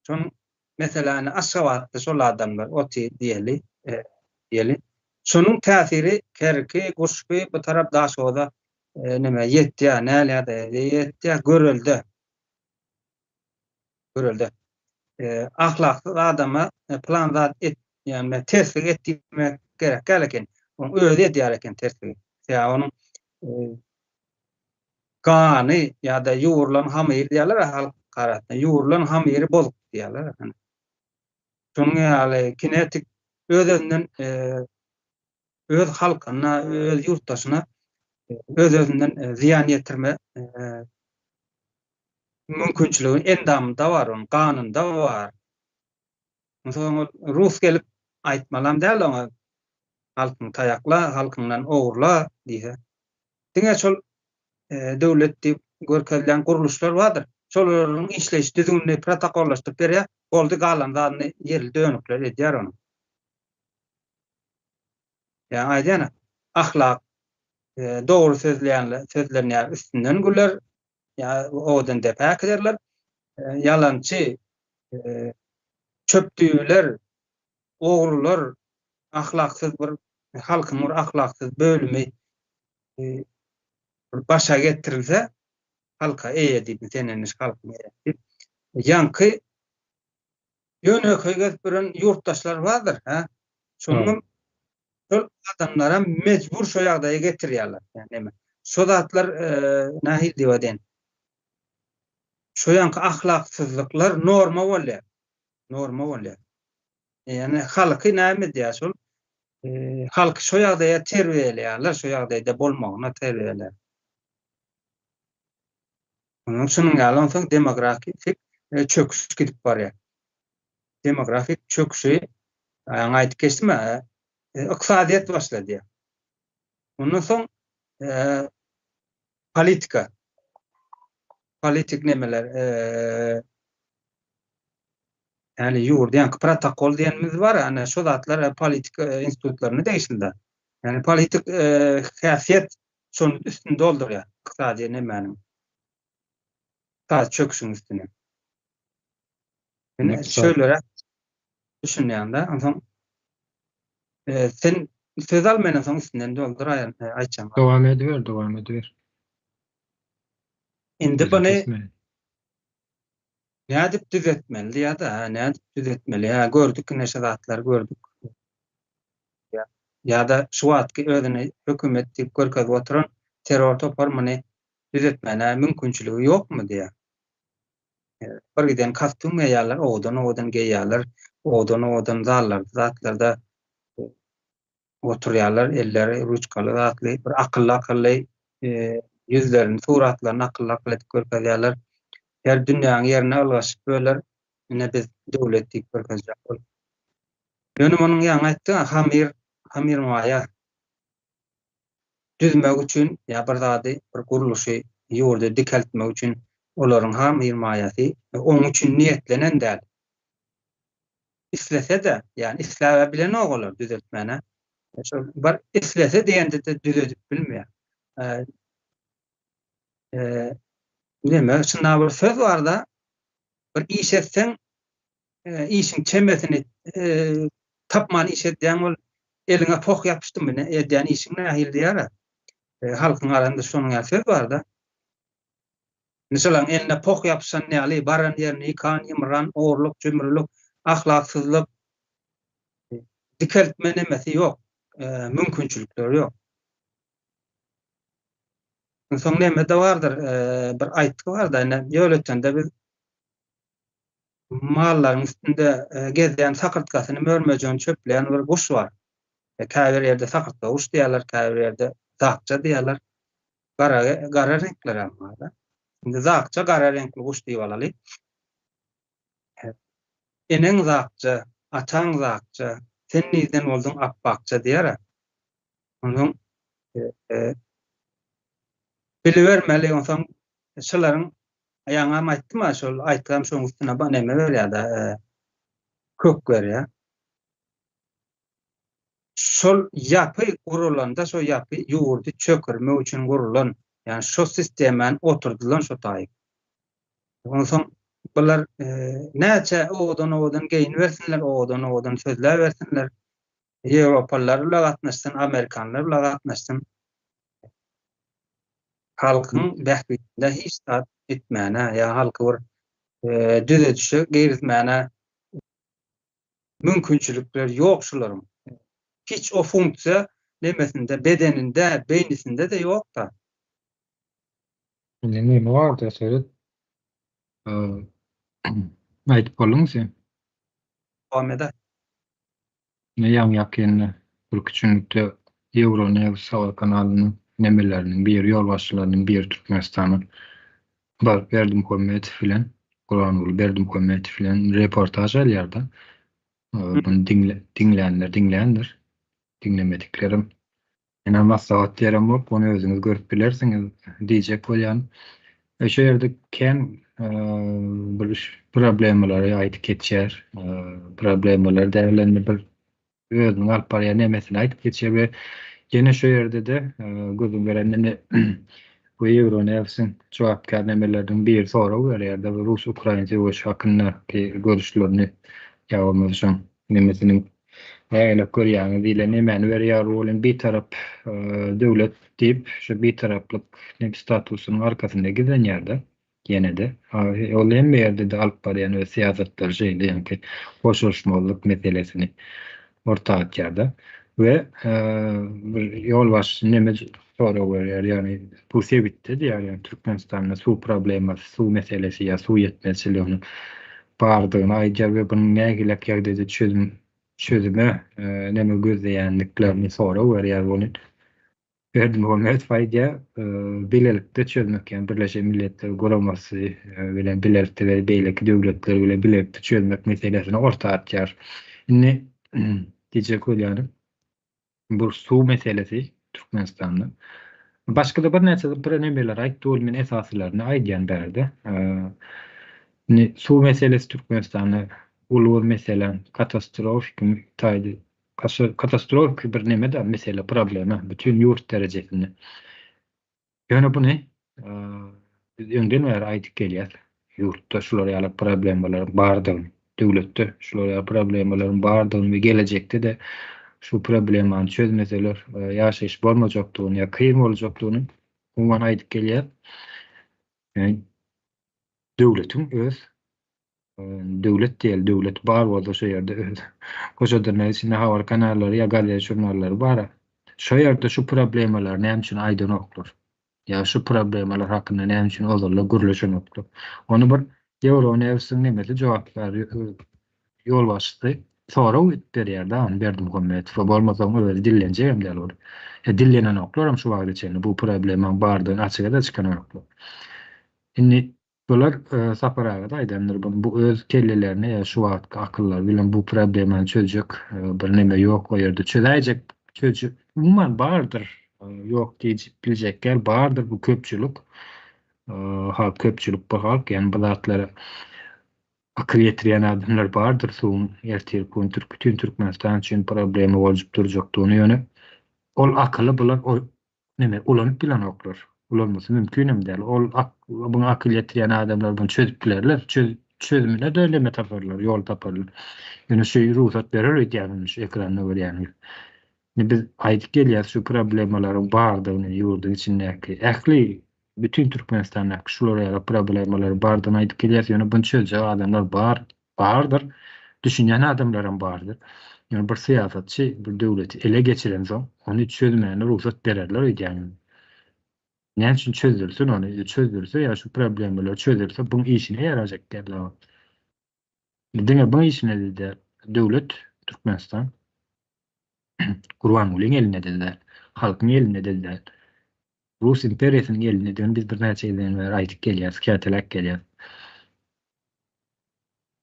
Şonuň meseläni Aşgabatda şol adamlar otyr diýeli, diýeli. Şonuň täsiri Kerki, Guşgy bu tarap Daşoguza neme ýetýär, näl ýagdaýda ýetýär, görelde. Görelde. Ahlaksyz adama plan zat et, ýagny terslik et diýmek gerek däl eken. Onuň özi edýär eken tersligi. Sebäbi onuň Gany ýa-da ýugrulan hamyr diýýärler halk arasynda. Ýugrulan hamyry bozuk diýýärler. Şonuň ýaly kinetik öz-özünden öz halkyna, öz ýurtdaşyna öz-özünden zyýan ýetirme mümkinçiligi endamynda bar, onuň ganynda bar. Onsoň ol rus gelip aýtmalam däl oňa halkyňy taýakla, halkyňdan ogurla diýse. Diňe şol döwlet diýip görkezilýän gurluşlar bardyr. Şolaryň işleýiş düzgünini protokollaşdyryp berýär. Boldy galan zadyny ýerli dönükler edýär ony. Ýa aýdýan ahlak dogry sözleýänler sözlenýär üstünden güler ýa owadan depä äkiderler. Ýalançy çöp düýbiler, ogrular. ahlaksyz bir halkyň bir ahlaksyz bölümi bir başa getirilse, halka eýe diýip, sen indi halkyň eýesi diýip, ýaňky ýönekeý gezip ýören ýurtdaşlar bardyr, hä? Şonuň şol adamlara mejbur şo ýagdaýa getirýärler. Ýani näme? Şo zatlar nähili diýip aýdaýyn? Şo ýaňky ahlaksyzlyklar norma bolýar. Norma bolýar. Ýani halky näme edýär şol? Halky şo ýagdaýa terbiýeleýärler, şo ýagdaýda bolmagyna terbiýeleýär. Onuň şunuň ýaly onsoň demografik çöküş gidip barýar. Demografik çöküşi ýaňy aýdyp geçdim a, ykdysadyýet başladýar. Ondan soň politika politik nemeler ýani ýurdy ýaňky protokol diýenimiz bar, ana şo zatlar politika institutlaryna degişli-de. Ýani politik häsiýet şonuň üstüni doldurýar ykdysady nemäniň. Ykdysady çöküşiň üstüni. Men şöýleräk düşünýän-de, onsoň sen söz al menden soň üstünden doldur aýtjak. Dowam ediber, dowam ediber. Indi buny nädip düzetmeli diýýär-de, nädip düzetmeli? Hä, gördük ine şu zatlary gördük. Ýa-da şu wagtky özüni hökümet diýip görkezip oturan terror topar muny düzetmäne mümkinçiligi ýokmy diýýär. Bir giden kostýum geýýärler, owadan-owadan geýýärler, owadan-owadan zallarda, zatlarda oturýarlar, elleri ruçkaly zatly, bir akylly-akylly ýüzlerini, suratlaryny akylly-akylly edip görkezýärler. Her dünýäň ýerine ylgaşyp böler, ine biz döwlet diýip görkezjek bolup. Ýöne munuň ýaňy aýtdyň-a, hamyr, hamyrmaýa düzmek üçin ýa bir zady, bir gurluşy, ýurdy dikeltmek üçin olaryň hamyrmaýasy oň üçin niýetlenen däl. Islese-de, ýagny isläp-ä bilenok olar düzeltmäne. Şol bir islese diýende-de düzedip bilmeýär. Neme, şunda bir söz bar-da, bir iş etseň, işiň çemesini tapman iş edýäň ol eliňe poh ýapyşdymy ne edýän işiň nähili diýýär-ä. Halkyň arasynda şonuň ýaly söz bar-da. Şolaryň eline poh ýapyşan ýaly baran ýerini ýykan, ýymyran, ogurlyk, jümrülik, ahlaksyzlyk, dikeltme nemesi ýok, mümkinçilikleri ýok. Soň neme-de bardyr, bir aýtgy bar-da, ine, ýöletende biz Mallaryň üstünde gezýän sakyrtgasyny, mör-möjegini çöpleýän bir guş bar. Käbir ýerde sakyrtga guş diýýärler, käbir ýerde zakça diýýärler. Gara, gara reňkler hem bar-da. Indi zakça gara reňkli guş diýip alaly. Eneň zakça, ataň zakça, sen nirden bolduň apbakça diýýär-ä. Onsoň bilibermeli, onsoň şolaryň Ýaňam aýtdym-a, şol aýtgam şoň üstüne ba neme berýär-de, kök berýär. Şol ýapy gurulanda, şo ýapy ýurdy çökürmek üçin gurulan, ýagny şo sistemany oturdylan şo taýy. Onsoň bular näçe owadan-owadan geýinibersinler, owadan-owadan sözläbersinler, ýewropalylar bile gatnaşsyn, amerikanlar bile gatnaşsyn, Halkyň bähbidinde hiç zat etmäne ýa halky bir düzedişe girizmäne mümkinçilikleri ýok şularyň. Hiç o funksiýa nemesinde, bedeninde, beýnisinde-de ýok-da. Indi neme barda seret. Aýdyp bolduňmy sen? Dowam eder. Ine ýaňy-ýakynda birküç günlükde Euronews habar kanalynyň nemeleriniň biri, ýolbaşçylarynyň biri Türkmenistana baryp Berdimuhamedow bilen, Gurbanguly Berdimuhamedow bilen reportaž alýar-da. Muny diňlänler diňländir, diňlemediklerem Ine maslahat beremok, ony özüňiz görüp bilersiňiz diýjek bolýan. Şu ýerde kän bir problemalary aýdyp geçýär. Problemalar dälende bir özüniň alyp barýan nemesini aýdyp geçýär we ýene şu ýerde-de gürrüň beren ine bu Euronewsiň jogapkär nemeleriniň biri sorag berýär-de bu rus-ukrain söweşi hakyndaky görüşlerini ýa bolmasa şoň nemesiniň. Nägile görýäňiz diýlen nemäni berýär welin bitarap döwlet diýip şu bitaraplyk statusynyň arkasynda gizlenýär-de ýene-de. Ol hemme ýerde-de alyp barýan öz syýasatlary şeýle ýaňky goşulyşmazlyk meselesini orta atýar-da. We bir ýolbaşçy neme sorag berýär, ýagny bu sebitde diýýär, ýagny Türkmenistanda suw problemasy, suw meselesi ýa suw ýetmezçiliginiň bardygyny aýdýar we bunuň nähilek ýagdaýda çözüm çözüme neme gözleýändiklerini sorag berýär welin, Berdimuhamedow aýdýar, bilelikde çözmek, ýagny Birleşen Milletler Guramasy bilen bilelikde we beýleki döwletler bilen bilelikde çözmek meselesini orta atýar. Indi diýjek bolýanym, bu suw meselesi Türkmenistanda. Başga-da birnäçe bir nemeler aýtdy, ol men esasylaryny aýdýan bärde. Indi suw meselesi Türkmenistanda uly bir mesele, katastrofik taýda katastrofik bir neme-de mesele, problema bütin ýurt derejesinde. Ýöne buny biz öňden bäri aýdyp gelýäs. Ýurtda şular ýaly problemalaryň bardygyny, döwletde şular ýaly problemalaryň bardygyny we gelejekde-de şu problemany çözmeseler ýaşaýyş bolmajakdygyny ýa kyn boljakdygyny umuman aýdyp gelýäs. Döwletiň öz döwlet diýeli, döwlet bar bolsa şo ýerde öz goşa dyrnak içinde habar kanallary ýa gazet žurnallary bar. Şo ýerde şu problemalary näme üçin aýdanoklar? Ýa şu problemalar hakynda näme üçin ozalda gürleşenoklar? Ony bir Euronewsiň nemesi jogapkär ýolbaşçysy sorag berýär-de ony Berdimuhamedowa. Bolmasa oň özi dillenjegem däl ol. Ýa dillenenoklar hem şu wagta çenli bu problemaň bardygyny açyga-da çykanoklar. Indi Bular Sapar aga-da aýdandyr buny, bu öz kellelerine ýa şu wagtky akyllary bilen bu problemany çözjek bir neme ýok o ýerde çözäýjek çözjek umuman bardyr ýok diýip biljek däl bardyr bu köpçülik halk köpçülik bu halk ýagny bu zatlara akyl ýetirýän adamlar bardyr suwuň ertirki gün türk bütin Türkmenistan üçin problema bolup durjakdygyny ýöne ol akyly bular neme ulanyp bilenoklar. Ulanmasy mümkin hem däl. Ol buňa akyl ýetirýän adamlar buny çözüp bilerler. Çöz, çözümine-de neme taparlar, ýol taparlar. Ýöne şu rugsat berer öýdýän şu ekranda görýäniňiz. Indi biz aýdyp gelýäris şu problemalaryň bardygyny ýurduň içindäki ähli bütin Türkmenistandaky şular ýaly problemalaryň bardygyny aýdyp gelýäris. Ýöne buny çözjek adamlar bar. Bardyr. Düşünýän adamlaram bardyr. Ýöne bir syýasatçy bir döwleti ele geçirensoň, ony çözmäne rugsat bererler öýdýän. Näme üçin çözdürsin ony? Çözdürse ýa şu problemalar çözülse, buň işine ýarajak däl. Diňe buň işine däl. Döwlet Türkmenistan Gurbangulyň elinde-de däl, halkyň elinde-de däl. Rus imperiýasynyň elindedigini biz birnäçe ýyldan bäri aýdyp gelýäris, käteläp gelýäris.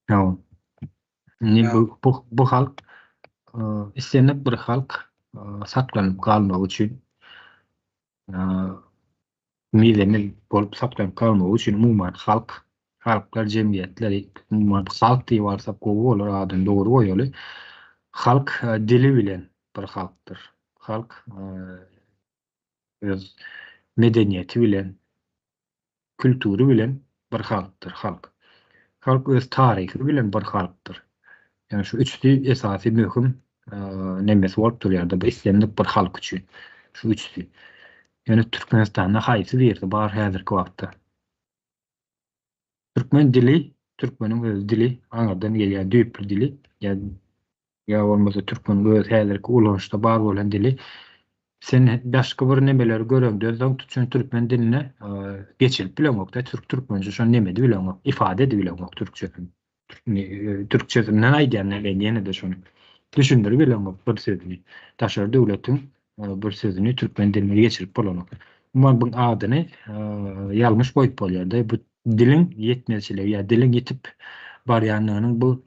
Hawa. Indi bu, bu, bu halk islendik bir halk saklanyp galmagy üçin mizemez bolup saklanyp galmagy üçin umuman halk, halklar jemgyýetleri, umuman halk diýip alsak gowy bolar, adyny dogry goýaly. Halk dili bilen bir halkdyr. Halk öz medeniýeti bilen, kultury bilen bir halkdyr, halk. Halk öz taryhy bilen bir halkdyr. Ýagny şu üçüsi esasy möhüm nemesi bolup durýar-da bu islendik bir halk üçin. Şu üçüsi. Ýöne Türkmenistanda haýsy birisi bar häzirki wagtda? Türkmen dili, türkmeniň öz dili, aňyrdan gelýän düýpli dili, ýa ýa bolmasa türkmeniň öz häzirki ulanyşda bar bolan dili. Sen daşky bir nemeleri göreňde soň sen türkmen diline geçirip bileňok-da, türk türkmençe şony neme edip bileňok, ifade edip bileňok türkçesini. Türkçesinden aýdýan men ýene-de şony. Düşündirip bileňok bir sözüni. Daşary döwletiň bir sözüni türkmen diline geçirip bolanok. Umuman buň adyny ýalňyş goýup bolýar-da. Bu diliň ýetmezçiligi ýa diliň ýitip barýanlygynyň bu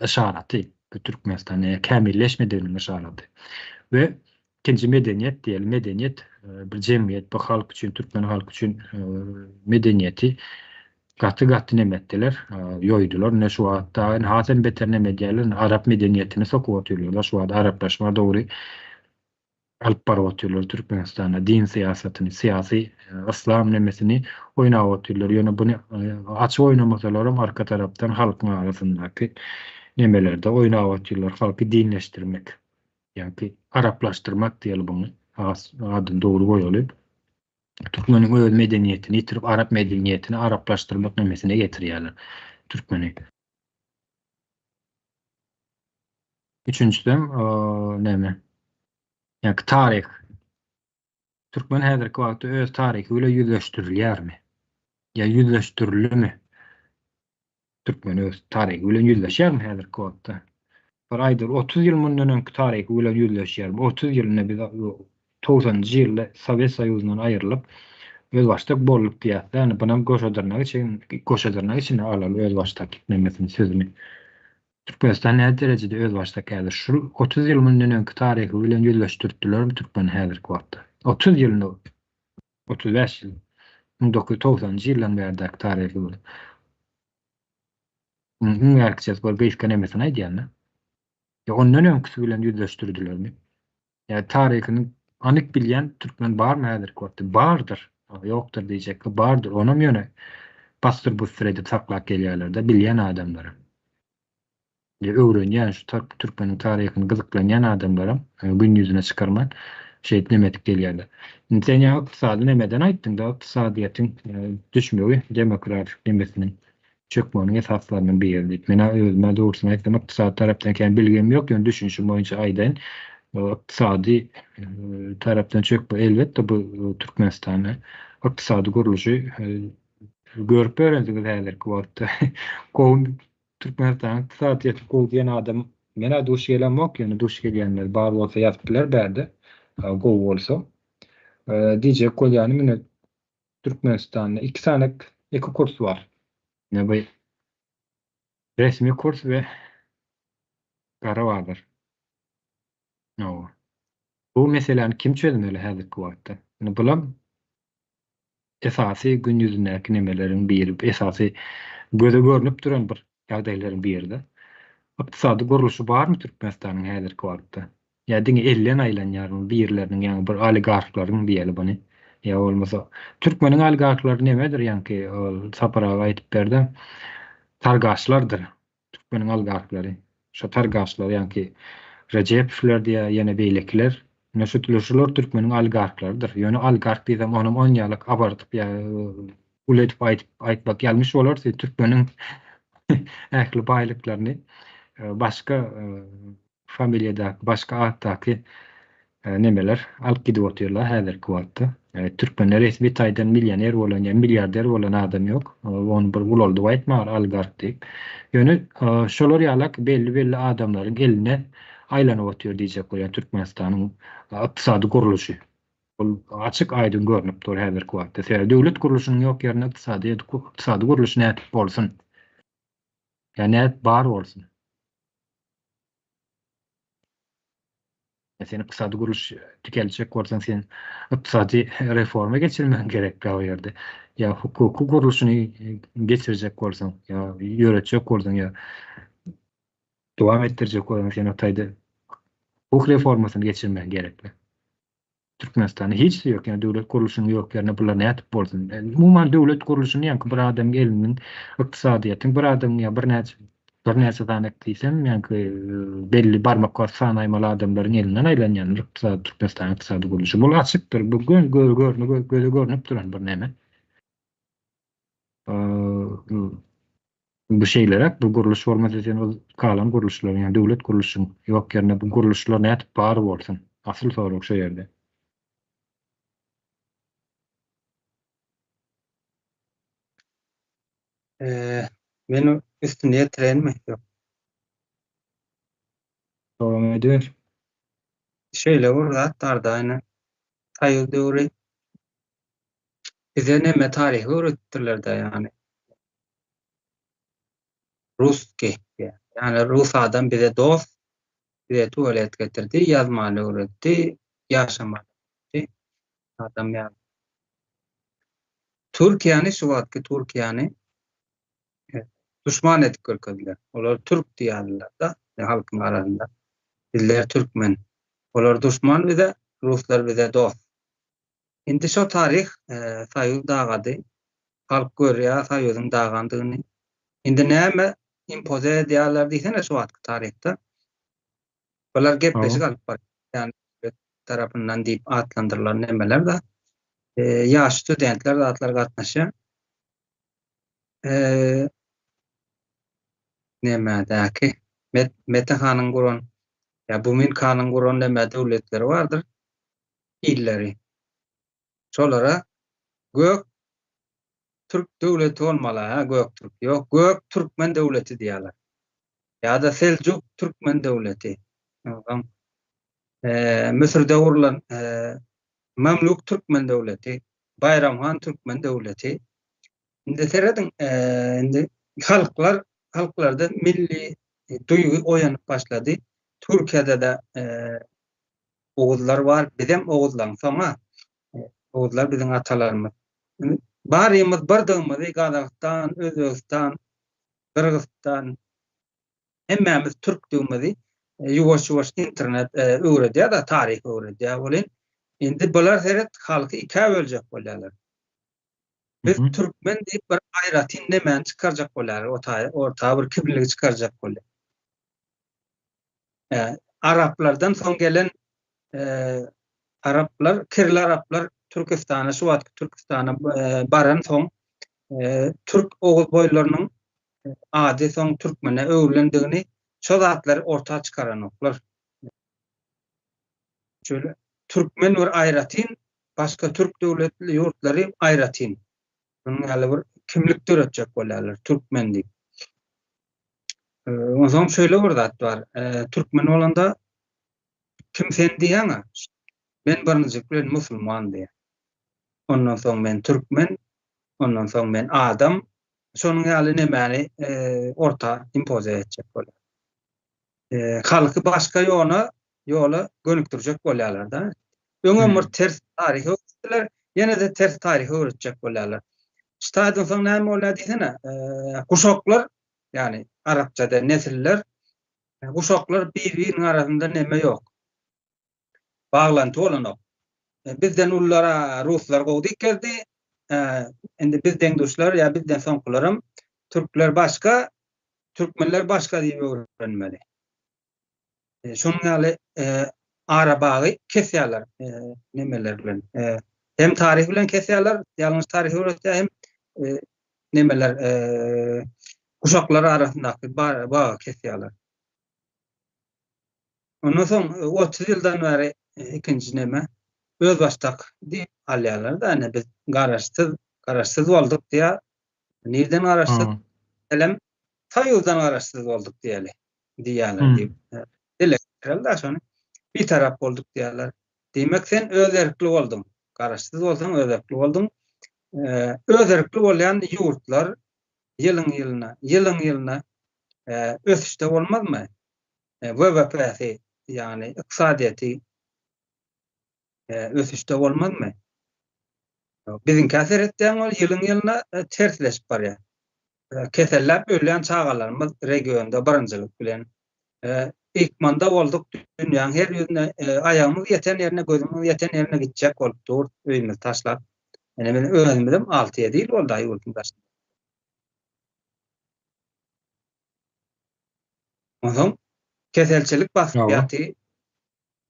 yşaraty. Bu Türkmenistanda ýa kämilleşmediginiň yşaraty. We ikinji medeniýet diýeli, medeniýet bir jemgyýet, bir halk üçin, türkmen halky üçin medeniýeti gaty-gaty neme etdiler, ýoýdular. Ine şu wagt dagy has hem beter neme edýärler, arap medeniýetini sokup otyrlar. Şu wagt araplaşma dogry alyp baryp otyrlar Türkmenistanda din syýasatyny, syýasy yslam nemesini oýnap otyrlar. Ýöne buny açyk oýnamasalaram arka tarapdan halkyň arasyndaky nemelerde oýnap otyrlar, halky dinleşdirmek. Ýagny araplaşdyrmak diýeli buny. Has adyny dogry goýaly. Türkmeniň öz medeniýetini ýitirip, arap medeniýetini araplaşdyrmak nemesine getirýärler türkmeni. Üçünjisem näme? Ýagny taryh. Türkmen häzirki wagtda öz taryhy bilen ýüzleşdirilýärmi? Ýa ýüzleşdirilimi? Türkmen öz taryhy bilen ýüzleşýärmi häzirki wagtda? Bir aýdyr, 30 ýyl mundan öňki taryhy bilen ýüzleşýärmi? 30 ýylynda biz 90-njy ýylda Sowet Soýuzyndan aýrylyp, özbaşdak bolduk diýýäs-dä. Indi bunam goşa dyrnak içi, goşa dyrnak içinde alaly özbaşdak nemesini, sözüni. Türkmenistan nä derejede özbaşdak häzir? Şul 30 ýyl mundan öňki taryhy bilen ýüzleşdirtdilermi türkmeni häzirki wagtda? 30 ýylyny, 35 ýyl, 1990-njy ýyldan bärdäki taryhy bilen. Iň bärkijesi bir gysga nemesini aýdýan-da. Ýa ondan öňküsi bilen ýüzleşdirdilermi? Ýa taryhyny anyk bilýän türkmen barmy häzirki wagtda? Bardyr. Ýokdur diýjek, bardyr. Onam ýöne bassyr-bussyr edip saklap gelýärler-de bilýän adamlara. Ýa öwrenýän şu türkmeniň taryhyny gyzyklanýan adamlaram gün ýüzüne çykarman şeýdip neme edip gelýärler. Indi sen ýa ykdysady nemeden aýtdyň-da, ykdysadyýetiň düşmegi demokratik nemesiniň çökmeginiň esaslarynyň biri diýip. Men-ä özüm-ä dogrusyny aýtsam ykdysady tarapdan kän bilgim ýok, ýöne düşünişim boýunça aýdaýyn. Ykdysady tarapdan çökme elbetde bu Türkmenistanda ykdysady gurluşy görüp ýörensiňiz häzirki wagtda. Gowy Türkmenistanyň ykdysadyýeti gowy diýen adam men-ä duş gelemok, ýöne duş gelýänler bar bolsa ýazyp biler bärde gowy bolsa. Diýjek bolýanym ine Türkmenistanda iki sany iki kurs bar. Ine bu resmi kurs we gara bazar. Hawa. Bu meseläni kim çözmeli häzirki wagtda? Ine bulam esasy gün ýüzündäki nemeleriň biri, esasy göze görnüp duran bir ýagdaýlaryň biri-de. Ykdysady gurluşy barmy Türkmenistanyň häzirki wagtda? Ýa diňe elden aýlanýarmy birleriniň ýaňy bir oligarhlaryň diýeli buny. Ýa bolmasa türkmeniň oligarhlary nemedir ýaňky ol Sapar aga aýdyp berdi. Targaşlardyr türkmeniň oligarhlary. Şo targaşlar ýaňky Rejepowlar diýä ýene beýlekiler. Ine şu şular türkmeniň oligarhlarydyr. Ýöne oligarh diýsem onam onýalak abartyp ýa uly edip aýdyp aýtmak ýalňyş bolar. Türkmeniň ähli baýlyklaryny başga familiýadaky, başga atdaky nemeler alyp gidip otyrlar häzirki wagtda. Türkmende resmi taýdan millioner bolan ýa milliarder bolan adam ýok. Ony bir ulaldyp aýtmagar oligarh diýip. Ýöne şolar ýalak belli-belli adamlaryň eline aýlanyp otyr diýjek bolýan Türkmenistanyň ykdysady gurluşy. Ol açyk aýdyň görnüp dur häzirki wagtda. Sebäbi döwlet gurluşynyň ýok ýerinde ykdysady ykdysady gurluş nädip bolsun? Ýa nädip bar bolsun? Sen ykdysady gurluş dikeljek bolsaň, sen ykdysady reforma geçirmegiň gerek o ýerde. Ýa hukuky gurluşyny geçirjek bolsaň, ýa ýöretjek bolsaň, ýa dowam etdirjek bolsaň, sen o taýda hukuk reformasyny geçirmegiň gerekli. Türkmenistanda hiçsi ýok, ýa döwlet gurluşynyň ýok ýerinde bular nädip bolsun? Umuman döwlet gurluşyny ýaňky bir adamyň eliniň ykdysadyýetiň bir adamyň ýa birnäçe birnäçe sany diýsem ýaňky belli barmak basyp sanaýmaly adamlaryň elinden aýlanýan ykdysady Türkmenistanyň ykdysady gurluşy. Bul açykdyr. Bu göz göze görnüp duran bir neme. Bu şeýleräk bu gurluş bolmasa sen ol galan gurluşlaryň ýa döwlet gurluşyň ýok ýerinde bu gurluşlar nädip bar bolsun? Asyl sorag şo ýerde. Men üstüni ýetireýinmi? Ýok. Dowam ediber. Şeýle bir zat barda ine. Soýuz döwri Bize neme taryhy öwretipdirler-dä ýagny. Russkiý diýýär. Ýagny rus adam bize dost, bize tualet getirdi, ýazmany öwretdi, ýaşamany öwretdi. Adam ýaly. Türkiýäni şu wagtky Türkiýäni duşman edip görkezdiler. Olar türk diýýärler-de halkyň arasynda. Bizler türkmen. Olar duşman bize, ruslar bize dost. Indi şo taryh Soýuz dagady. Halk görýär Soýuzyň dagandygyny. Indi näme impoze edýärler diýsene şu wagtky taryhda. Bular gepleşik alyp barýar. Ýagny döwlet tarapyndan diýip atlandyrylan nemeler-de. Ýaş studentler zatlar gatnaşýar. Nemedäki Mete hanyň guran ýa Bumyn hanyň guran neme döwletleri bardyr. Illeri. Şolara Gök Türk döwleti bolmaly, ha, Gök Türk. Ýok, Gök Türkmen döwleti diýýärler. Ýa-da Seljuk Türkmen döwleti. Onsoň Müsürde gurlan Mamluk Türkmen döwleti, Baýram han Türkmen döwleti. Indi serediň, indi halklar, halklarda milli duýgy oýanyp başlady. Türkiýede-de Oguzlar bar, bizem oguzlaryň soňa. Oguzlar biziň atalarymyz. Barymyz birdygymyzy Gazagystan, Özbegistan, Gyrgyzystan hemmämiz türkdügimizi ýuwaş-ýuwaş internet öwredýär-de, taryh öwredýär welin, indi bular seret halky ikä böljek bolýarlar. Biz türkmen diýip bir aýratyn nemäni çykarjak bolýarlar, orta bir kimligi çykarjak bolýar. Araplardan soň gelen araplar, kirli araplar Türküstana, şu wagtky Türküstana baran soň türk oguz boýlarynyň ady soň türkmene öwrülendigini şo zatlary orta çykaranoklar. Şöyle türkmen bir aýratyn, başga türk döwletli ýurtlary aýratyn. Şunuň ýaly bir kimlik döretjek bolýarlar, türkmen diýip. Onsoň şeýle bir zat bar. Türkmen bolanda kim sen diýýäň-ä? Men birinjilik bilen musulman diýýär. Ondan soň men türkmen, ondan soň men adam. Şonuň ýaly nemäni orta impoziýa etjek bolýar. Halky başga ýona, ýola gönükdirjek bolýarlar-da. Öňem bir ters taryhy öwretdiler, ýene-de ters taryhy öwretjek bolýarlar. Şu taýdan soň näme bolýar diýsene, guşaklar, ýagny arapçada nesiller, guşaklar bir-biriniň arasynda neme ýok. Baglanty bolanok. Bizden ululara ruslar gowy diýip geldi. Indi biz deň-duşlar ýa bizden soňkularam türkler başga, türkmenler başga diýip öwrenmeli. Şonuň ýaly ara bagy kesýärler nemeler bilen. Hem taryh bilen kesýärler, ýalňyş taryh öwretýär, hem nemeler guşaklar arasyndaky bagy kesýärler. Ondan soň 30 ýyldan bäri ikinji neme özbaşdak diýip alýarlar-da, ine biz garaşsyz, garaşsyz bolduk diýýär. Nirden garaşsyz? Meselem, Soýuzdan garaşsyz bolduk diýeli. Diýýärler diýip. Dile getireli-dä şony. Bitarap bolduk diýýärler. Diýmek sen öz erkli bolduň. Garaşsyz bolsaň öz erkli bolduň. Öz erkli bolýan ýurtlar ýylyň ýylyna, ýylyň ýylyna ösüşde bolmazmy? WWP-si, ýagny ykdysadyýeti ösüşde bolmazmy? Biziňkä seretseň ol ýylyň ýylyna tersleşip barýar. Keselläp ölýän çagalarymyz regionda birinjilik bilen. Ykmanda bolduk dünýäň her ýüzüne aýagymyz ýeten ýerine gözümiz ýeten ýerine gitjek bolup dur öýümizi taşlap. Ine biz özümizem 6-7 ýyl boldy ýurduň daşynda. Onsoň keselçilik basyp ýaty.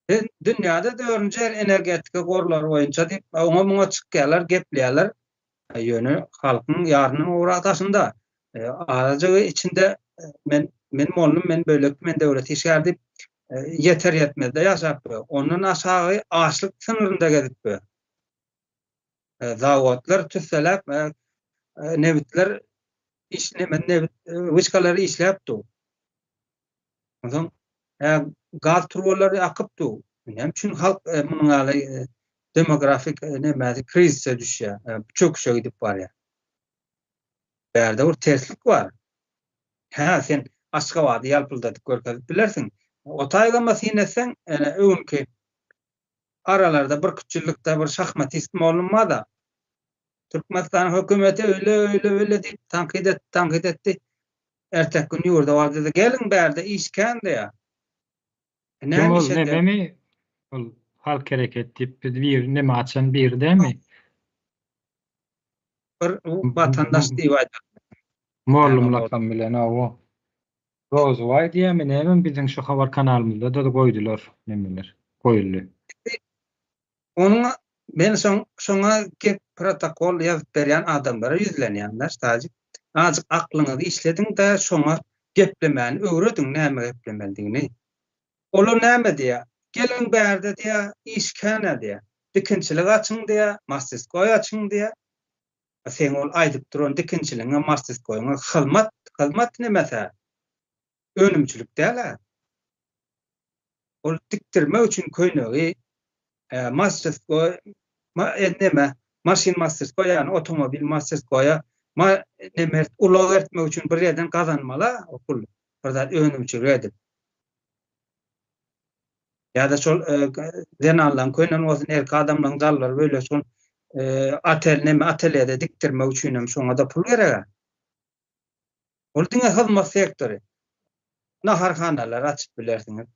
Biz dünýäde dördünji ýer energetika gorlary boýunça diýip, oňa-muňa çykýarlar, gepleýärler. Ýöne halkyň ýarynyň gowragy daşynda. Azajygy içinde men men mollum, men beýleki, men döwlet işgäri diýip, ýeter-ýetmezde ýaşap ýör. Ondan aşagy açlyk synyrynda gezip ýör. Zawodlar tüsseläp, nebitler nebit wyşkalary işläp dur. Onsoň gaz turbalary akyp dur. Näme üçin halk munuň ýaly demografik nämäsi krizise düşýär, çöküşe gidip barýar. Bärde bir terslik bar. Hä, sen Aşgabady ýalpyldadyp görkezip bilersiň. O taýgama syn etseň, ene öňki aralarda bir küç ýyllykda bir şahmatist mollum bar-da. Türkmenistanyň hökümeti öýle, öýle, öýle diýip tankyt etdi, tankyt etdi. Erteki gün ýurda bardy-da, geliň bärde iş kän diýýär. E, näme Kim ol, nememi? Ol halk hereket diýip biz bir neme açan biri dämi? Bir watandaş diýip aýdar. Mollum lakam bilen, hawa. Rozowaý diýýärmi näme biziň şu habar kanalymyzda-da goýdular nemeler goýuldy. Onuň men şoň şoňa gep protokol ýazyp berýän adamlara ýüzlenýän-de Ştajik. Azjyk aklyňyzy işlediň-de şoňa geplemäni öwrediň näme geplemelidigini. Olar näme diýýär? Geliň bärde diýýär, iş kän-ä diýýär. Dikinçilik açyň diýýär, masterskoý açyň diýýär. Seň ol aýdyp duran dikinçiligiňe, masterskoýyňa hyzmat, hyzmat nemesi-ä. Önümçilik däl-ä. Ol dikdirmek üçin köýnegi, masterskoý, neme, maşyn masterskoý, ýagny otomobil masterskoýa neme, ulag eltmek üçin bir ýerden gazanmaly-a o pul, bir zat önümçilik edip. Ýa-da şol zenanlaryň köýnegi bolsun, erkek adamlaryň jalbary bölek şol otel neme atelýede dikdirmek üçin hem şoňa-da pul gerek-ä. Ol diňe hyzmat sektory. Naharhanalar açyp bilersiňiz.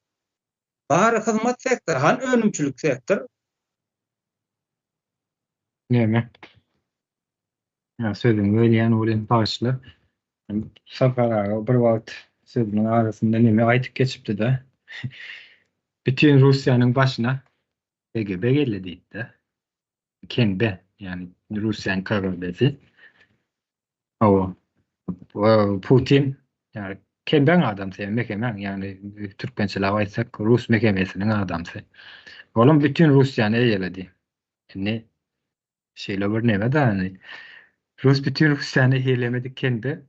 Bary hyzmat sektory, hany önümçilik sektor? Näme? Ýa sözüňi bölýän welin bagyşla. Sapar aga bir wagt sözüniň arasynda neme aýdyp geçipdi-de. Bütin Russiýanyň başyna KGB geldi diýipdi. KNB, ýagny Russiýanyň KGB-si. Hawa. Putin, ýagny KNB-iň adamsy, MHM-iň, ýagny türkmençeläp aýtsak, rus MHM-siniň adamsy. Olam bütin Russiýany eýeledi. Indi Şeýle bir neme da indi. Rus bütin Russiýany eýelemedik kende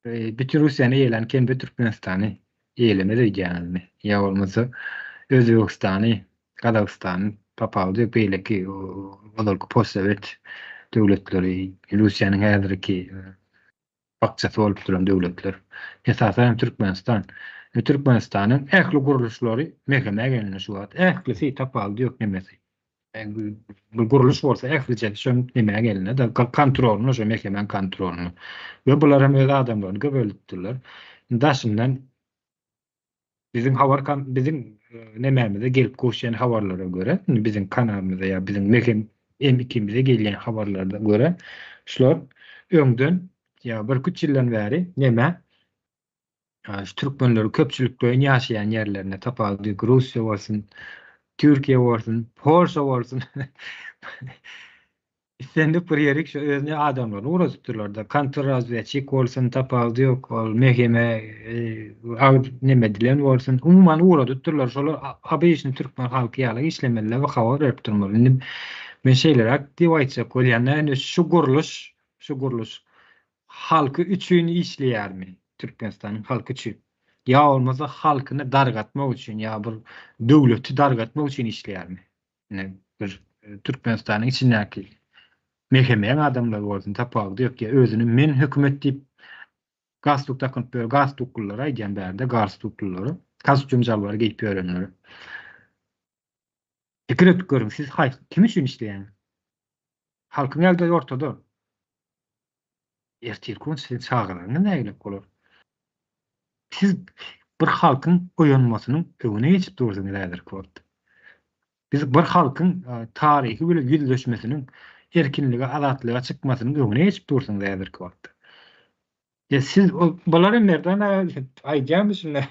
bütin Russiýany eýelän kende Türkmenistany eýelemez öýdýäňizmi? Ýa bolmasa Özbegistany, Gazagystany tapawudy ýok beýleki ozalky postsowet döwletleri Russiýanyň häzirki bakjasy bolup duran döwletler. Esasan hem Türkmenistan. We Türkmenistanyň ähli gurluşlary MHM-ä gelindi şu wagt. Ählisi tapawudy ýok nemesi. Bir gurluş bolsa ählijesi şo nemä gelindi da kontrolyna şo MHM-iň kontrolyna. We bular hem öz adamlaryny köpeldipdirler. Daşyndan Biziň habar biziň nemämize gelip gowuşýan habarlara görä, indi biziň kanalymyza ýa biziň Mehem M2-mize gelýän habarlara görä, şular öňden ýa birküç ýyldan bäri nemä şu türkmenleri köpçülikleýin ýaşaýan ýerlerine tapawudy Russiýa bolsun, Türkiýe bolsun, Polşa bolsun Islendik bir ýerik şu özüne adamlaryny ugradypdyrlar-da. Kontrrazwedçik bolsun, tapawudy ýok, ol MHM neme edilen bolsun, umuman ugradypdyrlar. Şolar obyçny türkmen halky ýaly işlemeliler we habar berip durmaly. Indi men şeýleräk diýip aýtjak bolýan-da, indi şu gurluş, şu gurluş halky üçin işleýärmi? Türkmenistanyň halky üçin. Ýa bolmasa halkyny dargatmak üçin ýa bir döwleti dargatmak üçin işleýärmi? Ine bir Türkmenistanyň içindäki MHM-iň adamlary bolsun tapawudy ýok ýa özüni men hökümet diýip galstuk dakynyp ýör galstuklylara aýdýan bärde galstuklylara kostýum jalbar geýip ýörenlere. Pikir edip görüň siz haýsy kim üçin işleýäňiz? Halkyň ýagdaýy ortada. Ertirki gün siziň çagalaryňyz nägilek bolar? Siz bir halkyň oýanmasynyň öňüne geçip dursuňyz häzirki wagtda. Biz bir halkyň taryhy bilen ýüzleşmesiniň, erkinlige, azatlyga çykmasynyň öňüne geçip dursuňyz häzirki wagtda. Ýa siz bular hem Merdan aga aýdýarmy şunda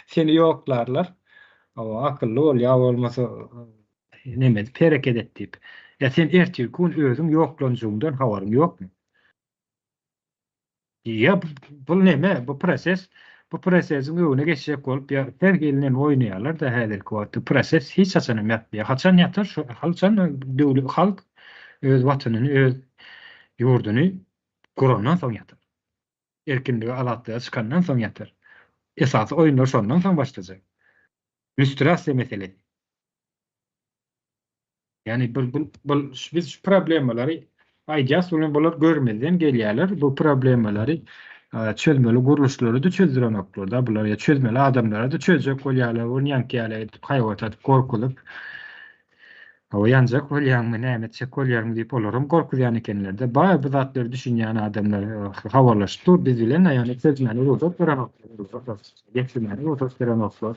seni ýoklarlar. Hawa, akylly bol ýa bolmasa neme edip hereket et diýip. Ýa sen ertirki gün özüň ýoklanjygyňdan habaryň ýokmy? Ýa bu neme, bu proses, bu prosesiň öňüne geçjek bolup ýa her hili neme oýnaýarlar-da häzirki wagtda. Proses hiç haçan hem ýatmaýar. Haçan ýatar? Şo haçan döwlet halk öz watanyny, öz ýurduny gurandan soň ýatar. Erkinlige, azatlyga çykandan soň ýatar. Esasy oýunlar şondan soň başlajak. Lýustrasiýa meselesi. Ýagny bu bu bu biz şu problemalary aýdýas welin bular görmezden gelýärler. Bu problemalary çözmeli gurluşlary-da çözdürenoklar-da bular ýa çözmeli adamlara-da çözjek bolýarlar. Ony ýaňky ýaly edip haýbat atyp gorkuzyp Hawa ýanjak bolýaňmy, näme etjek bolýaňmy diýip olaram gorkuzýan ekenler-de. Bar bu zatlary düşünýän adamlar habarlaşyp dur biz bilen, ýagny çözmäne rugsat berenoklar, getirmäne rugsat berenoklar.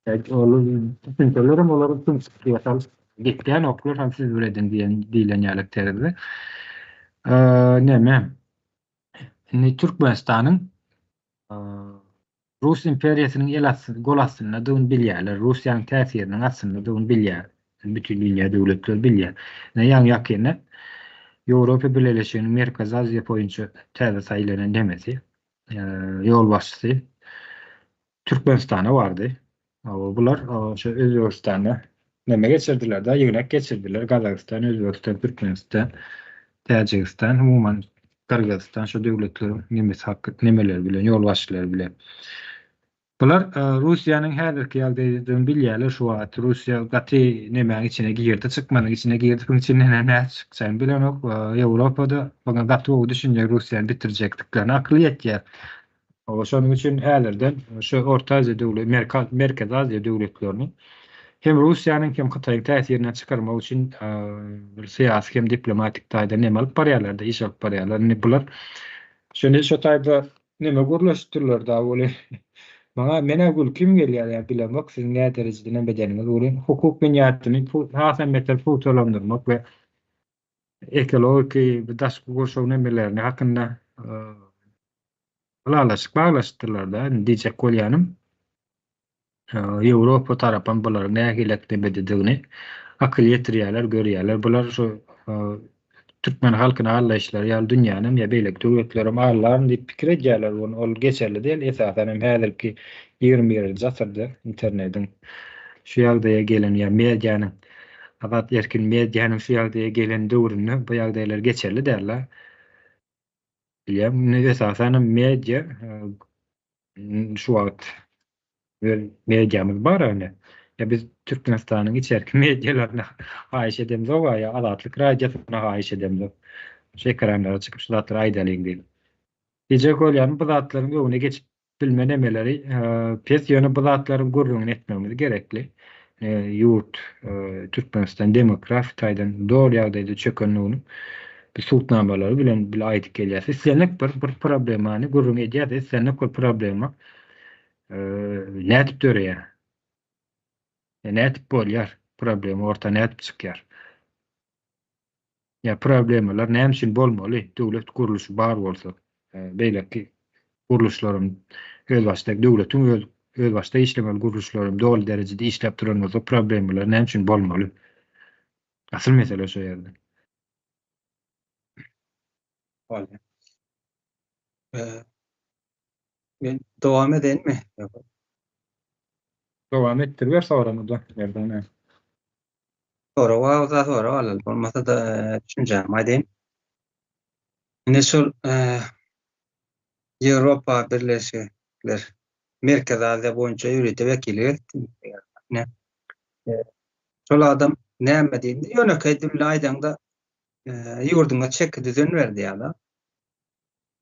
Düşünselerem olar kümsüklige salyp gepleýänoklar hem siz bir ediň diýen diýlen ýaly terzde. Neme? Indi Türkmenistanyň. Rus imperiýasynyň el asty, gol astyndadygyny bilýärler. Russiýanyň täsiriniň astyndadygyny bilýär. Bütin dünýä döwletleri bilýär. Ine ýaňy ýakynda Ýewropa Bileleşiginiň Merkezi Aziýa boýunça täze saýlanan nemesi, ýolbaşçysy Türkmenistana bardy. Bular şu Özbegistanda neme geçirdiler-de, ýygnak geçirdiler. Gazagystan, Özbegistan, Türkmenistan, Täjigistan, umuman Gyrgyzystan şu döwletleriň nemesi haky nemeleri bilen, ýolbaşçylary bilen. Bular Russiýanyň häzirki ýagdaýyny bilýärler şu wagt. Russiýa gaty nemäň içine girdi, çykmanyň içine girdi. Buň içinden hem nädip çykjagyny bilenok. Ýewropada buňa gaty gowy düşünýär Russiýany bitirjekdiklerine akyly ýetýär. Hawa, şonuň üçin häzirden şu Orta Aziýa döwlet, Merkezi Aziýa döwletlerini hem Russiýanyň, hem Hytaýyň täsirinden çykarmak üçin bir syýasy hem diplomatik taýdan neme alyp barýarlar-da, iş alyp barýarlar. Indi bular şony şo taýda neme gürleşipdirler da welin, maňa men-ä gülkim gelýär, ýa bilemok siziň näderejede neme edeniňiz welin, hukuk binýadyny hasam beter pugtalandyrmak we ekologiki daşky gurşaw nemelerini hakynda ylalaşyk baglaşypdyrlar-da. Indi diýjek bolýanym, Ýewropa tarapam bularyň nähili nemededigini akyl ýetirýärler, görýärler. Bular şu türkmen halkyny aldaýyşlary ýaly dünýänem ýa beýleki döwletlerem aldaryn diýip pikir edýärler. Ol geçerli däl. Esasan hem häzirki 21-nji asyrda internetiň şu ýagdaýa gelen ýa medianyň azat erkin medianyň şu ýagdaýa gelen döwründe bu ýagdaýlar geçerli däl-de. Bilýän, indi esasan hem media şu wagt öz mediamyz bar ýöne. Ýa biz Türkmenistanyň içerki medialaryna haýyş edemzok, ýa Azatlyk radiosyna haýyş edemzok. Şu ekranlara çykyp şu zatlary aýdalyň diýip. Diýjek bolýanym bu zatlaryň öňüne geçip bilme nemeleri pes ýöne bu zatlaryň gürrüňini etmegimiz gerekli. Ýurt Türkmenistan demografik taýdan doly ýagdaýda çökenligini biz subutnamalary bilen bile aýdyp gelýäs. Islendik bir bir problemany gürrüň edýäs, islendik bir problema nädip döreýär? Nädip bolýar? Problema orta nädip çykýar? Ýa problemalar näme üçin bolmaly? Döwlet gurluşy bar bolsa, beýleki gurluşlaram özbaşdak döwletiň öz özbaşdak işlemeli gurluşlaram doly derejede işläp duran bolsa problemalar näme üçin bolmaly? Asyl mesele şo ýerde. Bolýar. Men dowam edeýinmi? Dowam etdiriber soraňy-da, Merdan. Sorag bolsa sorag alaly, bolmasa-da düşünjämi aýdaýyn. Indi şol Ýewropa Birleşikler Merkezi Aziýa boýunça ýörite wekili geldi. Ine, şol adam näme diýdi? Ýönekeý dilde aýdaňda, ýurduňa çeki düzen ber diýýär-de.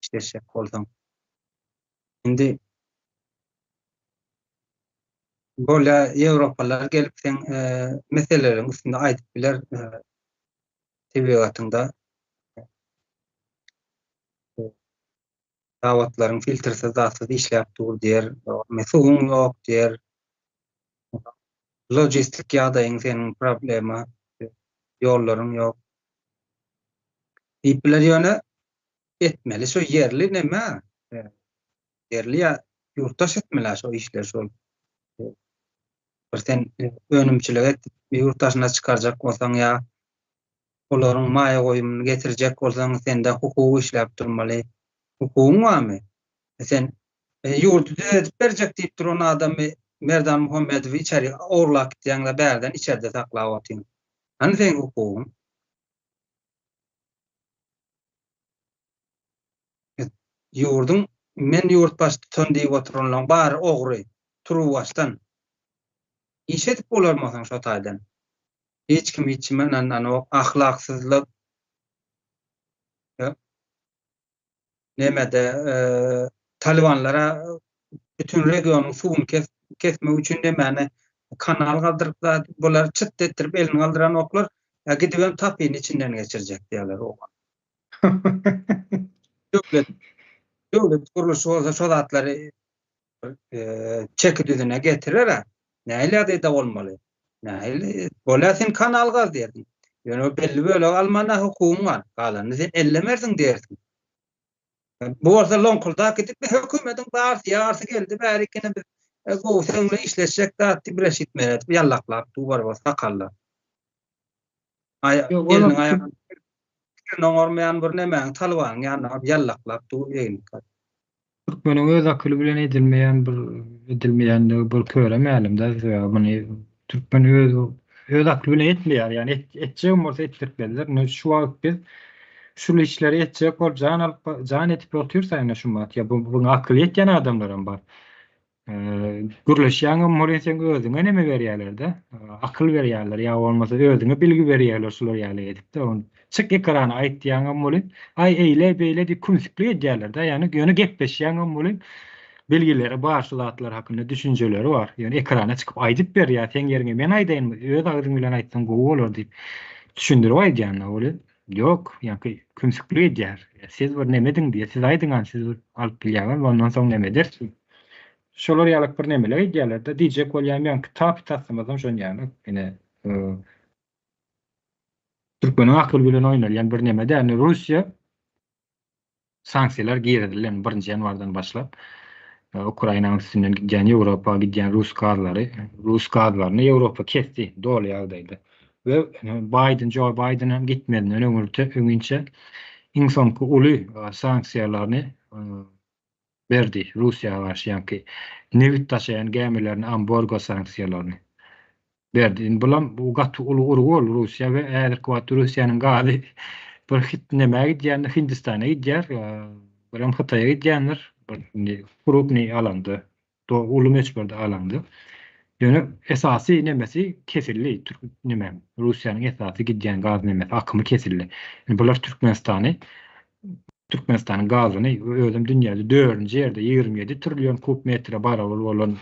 Işleşjek bolsaň. Indi bolýa ýewropalylar gelip seň meseleleriň üstünde aýdyp biler tebigatyňda zawodlaryň filtrsiz zatsyz işläp dur diýer, suwuň ýok diýer. Logistik ýagdaýyň seniň problema, ýollaryň ýok. Diýip biler ýöne etmeli şo ýerli neme ýerli ýa ýurtdaş etmeli şo işleri şol bir sen önümçilik et ýurt daşyna çykarjak bolsaň ýa olaryň maýa goýumyny getirjek bolsaň sende hukuk işläp durmaly hukugyň barmy e sen e, ýurdy düzedip berjek diýip duran adamy Merdan Muhammedowy içeri ogurlap gitýäň-de bärden içerde saklap otyň. Hany seň hukugyň? Ýurduň men ýurt baştutan diýip oturanlaň bary ogry, turuwbaşdan. Iş edip bolarmy soň şo taýdan? Hiç kim hiç kime ynananok, ahlaksyzlyk. Nemede Talybanlara bütin regionyň suwuny kesmek üçin nemäni kanal gazdyryp zat bular çyt etdirip elini galdyranoklar. Ýa gidibem tapyny içinden geçirjek diýýärler ogan. Döwlet döwlet gurluşy bolsa şo zatlary çeki düzüne getirer-ä. Nähili ýagdaýda bolmaly? Nähili? Bolýa sen kanal gaz diýersiň. Ýöne belli bölek almana hukugyň bar. Galanyny sen ellemersiň diýersiň. Bu bolsa loňkuldap gidip, hökümetiň barsy, ýarsy geldi bärik ine biz gowy seň bilen işleşjek zat diýip Reşit Meredow ýallaklap dur barybir sakally. Aý, eliniň aýagyny pikirini oňarmaýan bir nemäň talybanyň ýanyna baryp ýallaklap dur egni. Türkmeniň öz akyly bilen edilmeýän bir edilmeýändigi bir köre mälim-dä sebäbi muny türkmen öz öz akly bilen etmeýär ýagny etjegem bolsa etdirtmezler. Indi şu wagt biz şul işleri etjek bolup jan alyp jan edip otyrsa ine şu wagt ýa bu buňa akyly ýetýän adamlaram bar. Gürleşýäňem welin seň özüňe neme berýärler-de, akyl berýärler ýa bolmasa özüňe bilgi berýärler şular ýaly edip-de ony çyk ekrana aýt diýýäňem welin, aý eýle beýle diýip kümsüklik edýärler-de, ýagny ýöne gepleşýäňem welin bilgileri bar şu zatlar hakynda düşünjeleri bar. Ýöne ekrana çykyp aýdyp berýär, seň ýeriňe men aýdaýynmy, öz agzyň bilen aýtsaň gowy bolar diýip düşündirip aýdýan-da welin, ýok, ýaňky kümsüklik edýär. Siz bir nemediň diýýär, siz aýdyň hany siz bir alyp bilýäňizmi, ondan soň neme ederis diýip. Şolar ýalak bir nemeler edýärler-de, diýjek bolýan ýaňky TAPI taslamasam şon ýaly, ine, türkmeniň akyly bilen oýnalýan bir neme däl. Indi Russiýa sanksiýalar girizildi, indi birinji ýanwardan başlap, Ukrainanyň üstünden gidýän Ýewropa gidýän rus gazlary, rus gazlaryny Ýewropa kesdi doly ýagdaýda. We Baýden, Jo Baýden hem gitmezinden öňürti, öňinçä iň soňky uly sanksiýalaryny berdi Russiýa garşy ýaňky nebit daşaýan gämilerine amborgo sanksiýalaryny berdi. Indi bulam bu gaty uly urgy boldy Russiýa we häzirki wagtda Russiýanyň gazy bir hit nämä gidýändir Hindistana gidýär, birem Hytaýa gidýändir. Bir indi krupnyý alanda, uly möçberde alanda. Ýöne esasy nemesi kesildi, türk neme Russiýanyň esasy gidýän gaz nemesi akymy kesildi. Indi bular Türkmenistany Türkmenistanyň gazyny özem dünýäde dördünji ýerde 27 trillion kub metre barabar bolan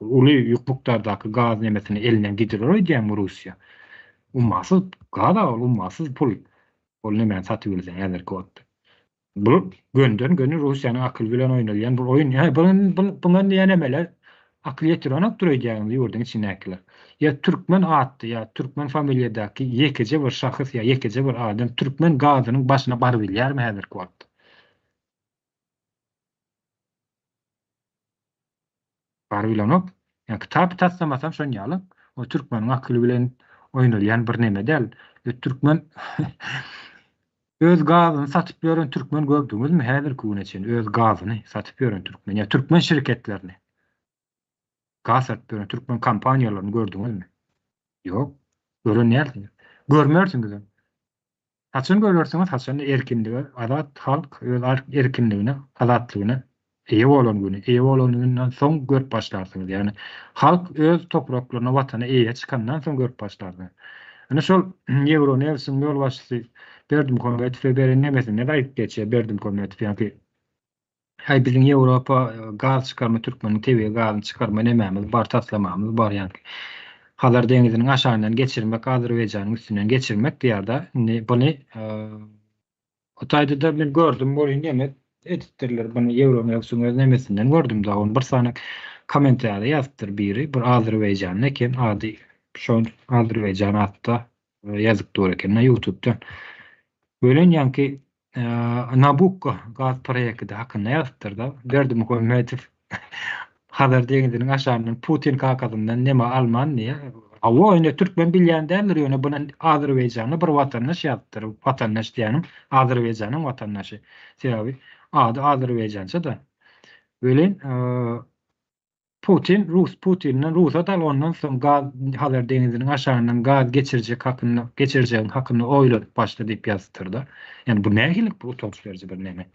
uly ýük mukdardaky gaz nemesini elinden gidirer öýdýäňmi Russiýa? Ummasyz gaz-a ol, ummasyz pul. Ol nemäni satyp bilseň häzirki wagtda. Bu gönden-göni Russiýanyň akyly bilen oýnalýan bir oýun. Ýa buňa diýen nemeler akyl ýetirenokdyr öýdýäňiz ýurduň içindäkiler. Ýa türkmen atly ýa türkmen familiýadaky ýekeje bir şahys ýa ýekeje bir adam türkmen gazynyň başyna barybilýärmi häzirki wagtda? Barybilenok. Ýa kitap taslamasam şon ýaly. O türkmeniň akyly bilen oýnalýan bir neme däl. Türkmen öz gazyny satyp ýören türkmen gördüňizmi häzirki güne çenli öz gazyny satyp ýören türkmen ýa türkmen şirketlerini gaz satyp ýören türkmen kompaniýalaryny gördüňizmi? Ýok. Gören dälsiňiz. Görmersiňizem. Haçan görersiňiz, haçanda erkinlige, azat halk öz erkinligine, azatlygyna eýe bolan güni, eýe bolanyndan soň görüp başlarsyňyz. Ýagny halk öz topraklaryna, watana eýe çykandan soň görüp başlarsyňyz. Ine şol Euronewsiň ýolbaşçysy Berdimuhamedowa beren nemesinde-de aýdyp geçýär Berdimuhamedow ýaňky Häý biziň Ýewropa gaz çykarma türkmeniň tebigy gazyny çykarma nemämiz bar taslamamyz bar ýaňky Hazar deňiziniň aşagyndan geçirmek Azerbaýjanyň üstünden geçirmek diýýärda indi buny o taýda-da men gördüm welin neme edipdirler buny Ýewronewsiň öz nemesinden gördüm da ony bir sany kommentariýada ýazypdyr biri bir azerbaýjanly eken ady şol azerbaýjan atda ýazyp dur eken ýutubdan welin ýaňky Nabukko gaz proýekti hakynda ýazypdyr-da. Berdimuhamedow Hazar deňziniň aşagyndan Putin kakasyndan neme alman diýýär. Hawa, indi türkmen bilýän däldir, ýöne buny azerbaýjanly bir watandaş ýazypdyr. Watandaş diýýänim Azerbaýjanyň watandaşy. Sebäbi ady azerbaýjança-da. Welin Putin rus Putinden rugsat al ondan soň gaz Hazar deňiziniň aşagyndan gaz geçirjek hakynda geçirjegiň hakynda oýlanyp başla diýip ýazypdyrda. Ýani bu nähili bir utanç beriji bir neme.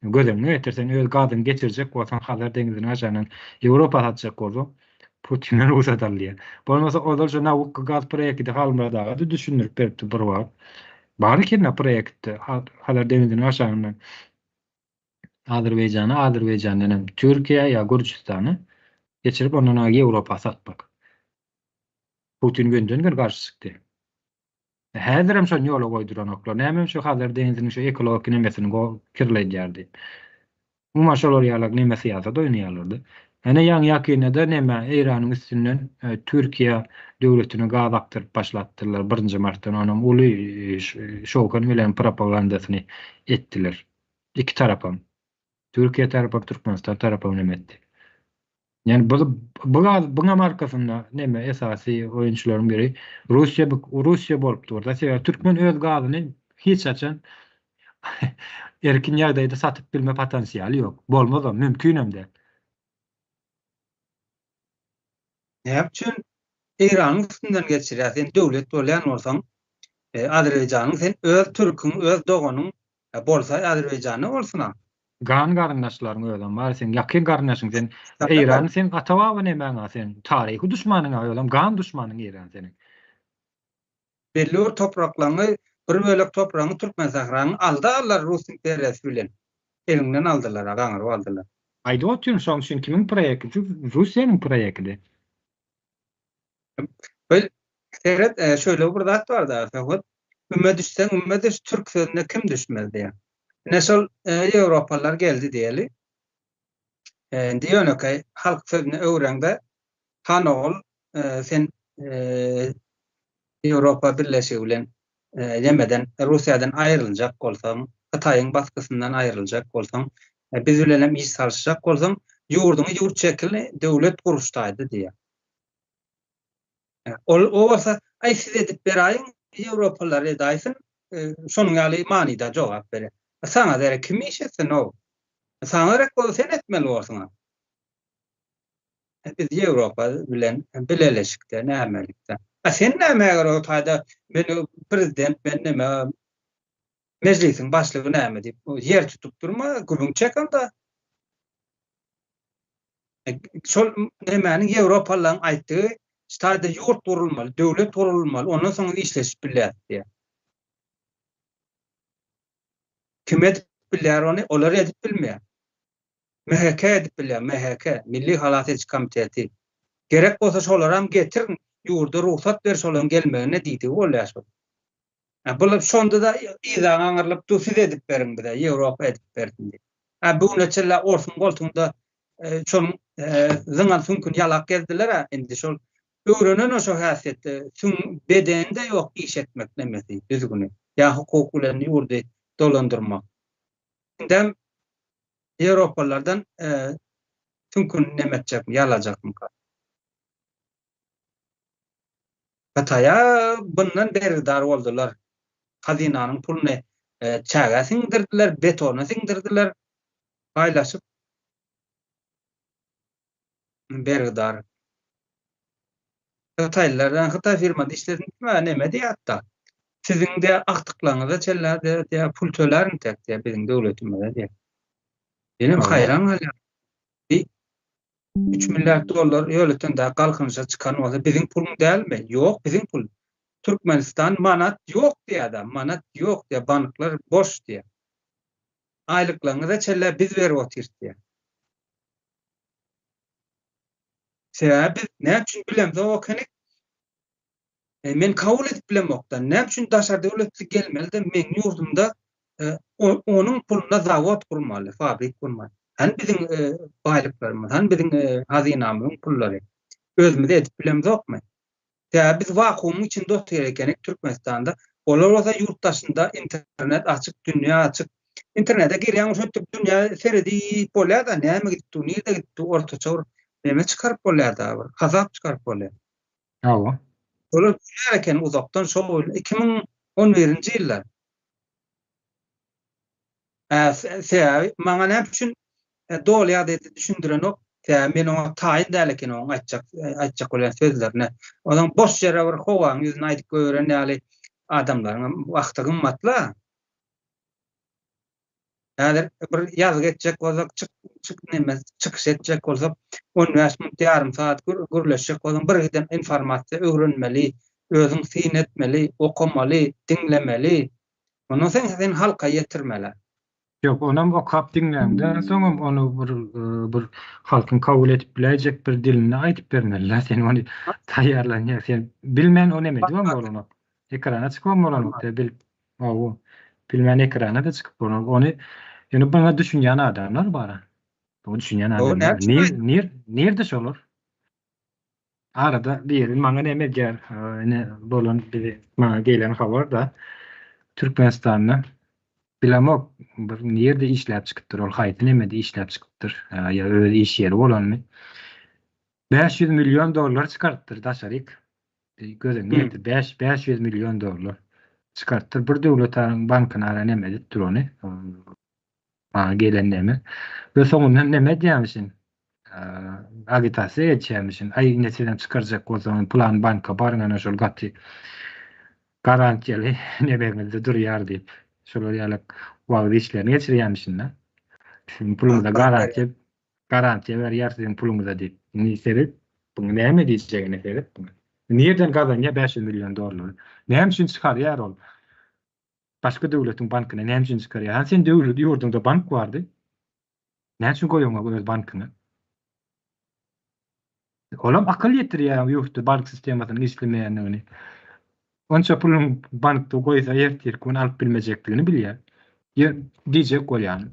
Göz öňüne getir sen öz gazyňy geçirjek bolsaň Hazar deňiziniň aşagyndan Ýewropa satjak bolsaň Putinden rugsat al diýýär. Bolmasa ozal şu Nabukko gaz proýekti Halmyrat aga-da düşündirip beripdi bir wagt. Bar eken-ä proýektde Hazar deňiziniň aşagyndan Azerbaýjana, Azerbaýjandan hem Türkiýä ýa Gürjüstana geçirip, ondan Ýewropa satmak. Putin gönden-göni garşy çykdy. Häzirem şony ýola goýduranoklar. Nämem şu Hazar deňziniň şu ekologik nemesini kirledýär diýip. Umuman şolar ýalak neme syýasat oýnaýarlar-da. Ene ýaňy-ýakynda-da neme Eýranyň üstünden Türkiýä döwletine gaz akdyryp başlapdyrlar birinji martdan. Onam uly şowhun bilen propagandasyny etdiler. Iki tarapam. Türkiýe tarapam Türkmenistan tarapam neme etdi. Ýani bu bu gaz buňam arkasynda neme esasy oýunçylaryň biri Russiýa Russiýa bolup dur-da. Sebäbi türkmen öz gazyny hiç haçan erkin ýagdaýda satyp bilme potensialy ýok. Bolmazam, mümkinem däl. Näme üçin Eýranyň üstünden geçirýär? Sen döwlet bolýan bolsaň, e, Azerbaýjanyň sen öz türküň, öz doganyň e, bolsa Azerbaýjanda bolsun-a. Gan garyndaşlaryň özem bar, seň ýakyn garyndaşyň sen Eýran seň ata-baba nemäň-a seň taryhy duşmanyň-a özem gan duşmanyň Eýran seniň. Belli bir topraklaňy, bir bölek topragyňy Türkmensähranyň aldy aldylar Rus imperiýasy bilen. Eliňden aldylar-a, gaňryp aldylar. Aýdyp otyryn şoň üçin kimiň proýekti Russiýanyň proýekti. Bil, seret, şöyle bir zat bar-da, Söhbet, üme düşseň üme düş, türk sözüne kim düşmez diýýär. Ine şol ýewropalylar geldi diýeli. Indi ýönekeý halk sözüne öwreňde, han ogul, sen Ýewropa Birleşigi bilen nemeden, Russiýadan aýryljak bolsaň, Hytaýyň basgysyndan aýryljak bolsaň, biz bilen hem iş salyşjak bolsaň, ýurduňy ýurt şekilli döwlet guruşdaýdy diýýär. Ol o bolsa, aý siz edip beräýiň, ýewropalylar edaýsyn, şonuň ýaly manyda jogap berýär. Saňa derek kim iş etsin-ow? Saňa gerek bolsa sen etmeli borsuň-a. Biz Ýewropa bilen bileleşikde nämelikde. A sen näme eger o taýda men prezident men neme mejlisiň başlygy näme diýip ýer tutup durma gürrüň çek onda. Şol nemäniň ýewropalylaryň aýtdygy şu taýda ýurt gurulmaly, döwlet gurulmaly, ondan soň işleşip bilýäris diýýär. Kim edip bilýär ony? Olar edip bilmeýär. MHK edip bilýär, MHK, Milli halas ediş komiteti. Gerek bolsa şolaram getir, ýurda rugsat ber şolaryň gelmegine diýdigi bolýar şol. Hä, bular şonda-da yza gaňrylyp dur, siz edip beriň bize, Ýewropa edip bersin diýip. Hä, bu güne çenli orsuň goltugynda şonuň zyňan süňküni ýalap gezdiler-ä, indi şol öwrenen o şo häsiýetde, süň bedeninde ýok iş etmek nemesi, düzgüni, ýa hukuk bilen ýurdy dolandyrmak. Indem Ýewropalylardan süňküni neme etjekmi, ýalajakmyka? Hytaýa bundan bergidar boldular. Hazynanyň puluny çägä siňdirdiler, betona siňdirdiler. Paýlaşyp bergidar. Hytaýlylardan hytaý firmasy işlesin diýme, neme diýýär hatda. Siziň diýýär agtyklaryňyza çenli diýýär pul tölär intek diýýär biziň döwletimize diýýär. Menem haýran galýan. Bi 3 milliard dollar ýöletende galkynyşa çykan bolsa biziň puluň dälmi? Ýok, biziň pul. Türkmenistan manat ýok diýýär-de, manat ýok diýýär, banklar boş diýýär. Aýlyklaryňyza çenli biz berip otyrys diýýär. Sebäbi biz näme üçin bilemzok ekenik? E, men kabul edip bilemokda. Näme üçin daşary döwletli gelmeli-de meň ýurdumda e, onuň puluna zawod gurmaly, fabrik gurmaly. Hany biziň e, baýlyklarymyz, hany biziň e, hazynamyzyň pullary? Özümiz edip bilemzokmy? Sebäbi biz wakuumyň içinde otyr ekenik Türkmenistanda. Olar bolsa ýurt daşynda internet açyk, dünýä açyk. Internete girýäň şeýdip dünýä seredip bolýar-da, näme gidip dur, nirde gidip dur, ortaça bir neme çykaryp bolýar-da, bir hasap çykaryp bolýar. Hawa. Olar görýär eken uzakdan şol 2011-nji ýyllar. Sebäbi maňa näme üçin doly ýagdaýda düşündirenok. Sebäbi men oňa taýyn däl eken oň aýtjak aýtjak bolýan sözlerine. Onuň boş ýere bir howaň ýüzüne aýdyp goýberen ýaly adamlaryň hem wagty gymmatla. Häzir bir ýazgy etjek bolsak, çyk çyk neme çykyş etjek bolsak, 15 minut, ýarym sagat gürleşjek bolsaň, bir giden informasiýa öwrenmeli, özüň syn etmeli, okamaly, diňlemeli. Ondan soň sen halka ýetirmeli. Ýok, onam okap diňläňden soňam ony bir bir halkyň kabul edip biläýjek bir dilinde aýdyp bermeli-dä. Sen ony taýýarlanýar. Sen bilmän ony neme edibem bolanok. Ekrana çykybam bolanok diýip bilip. Hawa. Bilmän ekrana-da çykyp bolanok. Ony ýöne buňa düşünýän adamlar bar-a. Buňa düşünýän adamlar. Nir nir nirde şolar? Arada biri maňa näme edýär, ine bolan bizi maňa gelen habar da Türkmenistanda bilemok. bir nirde işläp çykypdyr, ol haýsy nemede işläp çykypdyr, ýa öz iş ýeri bolanmy? 500 million dollar çykarypdyr daşaryk. Göz öňüne getir, 500 million dollar çykarypdyr. Bir döwlet bankyna ara neme edipdir ony. Maňa gelen neme. We soňundan neme edýärmişin? Agitasiýa geçýärmişin. Aý, ine sizem çykarjak bolsaňyz plan banka baryň ana şol gaty garantiýaly nemeňizde durýar diýip. Şolar ýaly wagyz işlerini geçirýärmişin-de. Siziň puluňyza garantiýa garantiýa berýär siziň puluňyza diýip. Indi seret, buň näme diýjegine seret buň. Nirden gazanýar 500 million dollary? Näme üçin çykarýar ol? Başga döwletiň bankyna näme üçin çykarýar? Hany sen döwlet ýurduňda bank bardy. Näme üçin goýaňok öz bankyňy? Olam akyl ýetirýär ýurtda bank sistemasynyň işlemeýändigini. Onça puluň bankda goýsa ertirki gün alyp bilmejekdigini bilýär. Ýa diýjek bolýan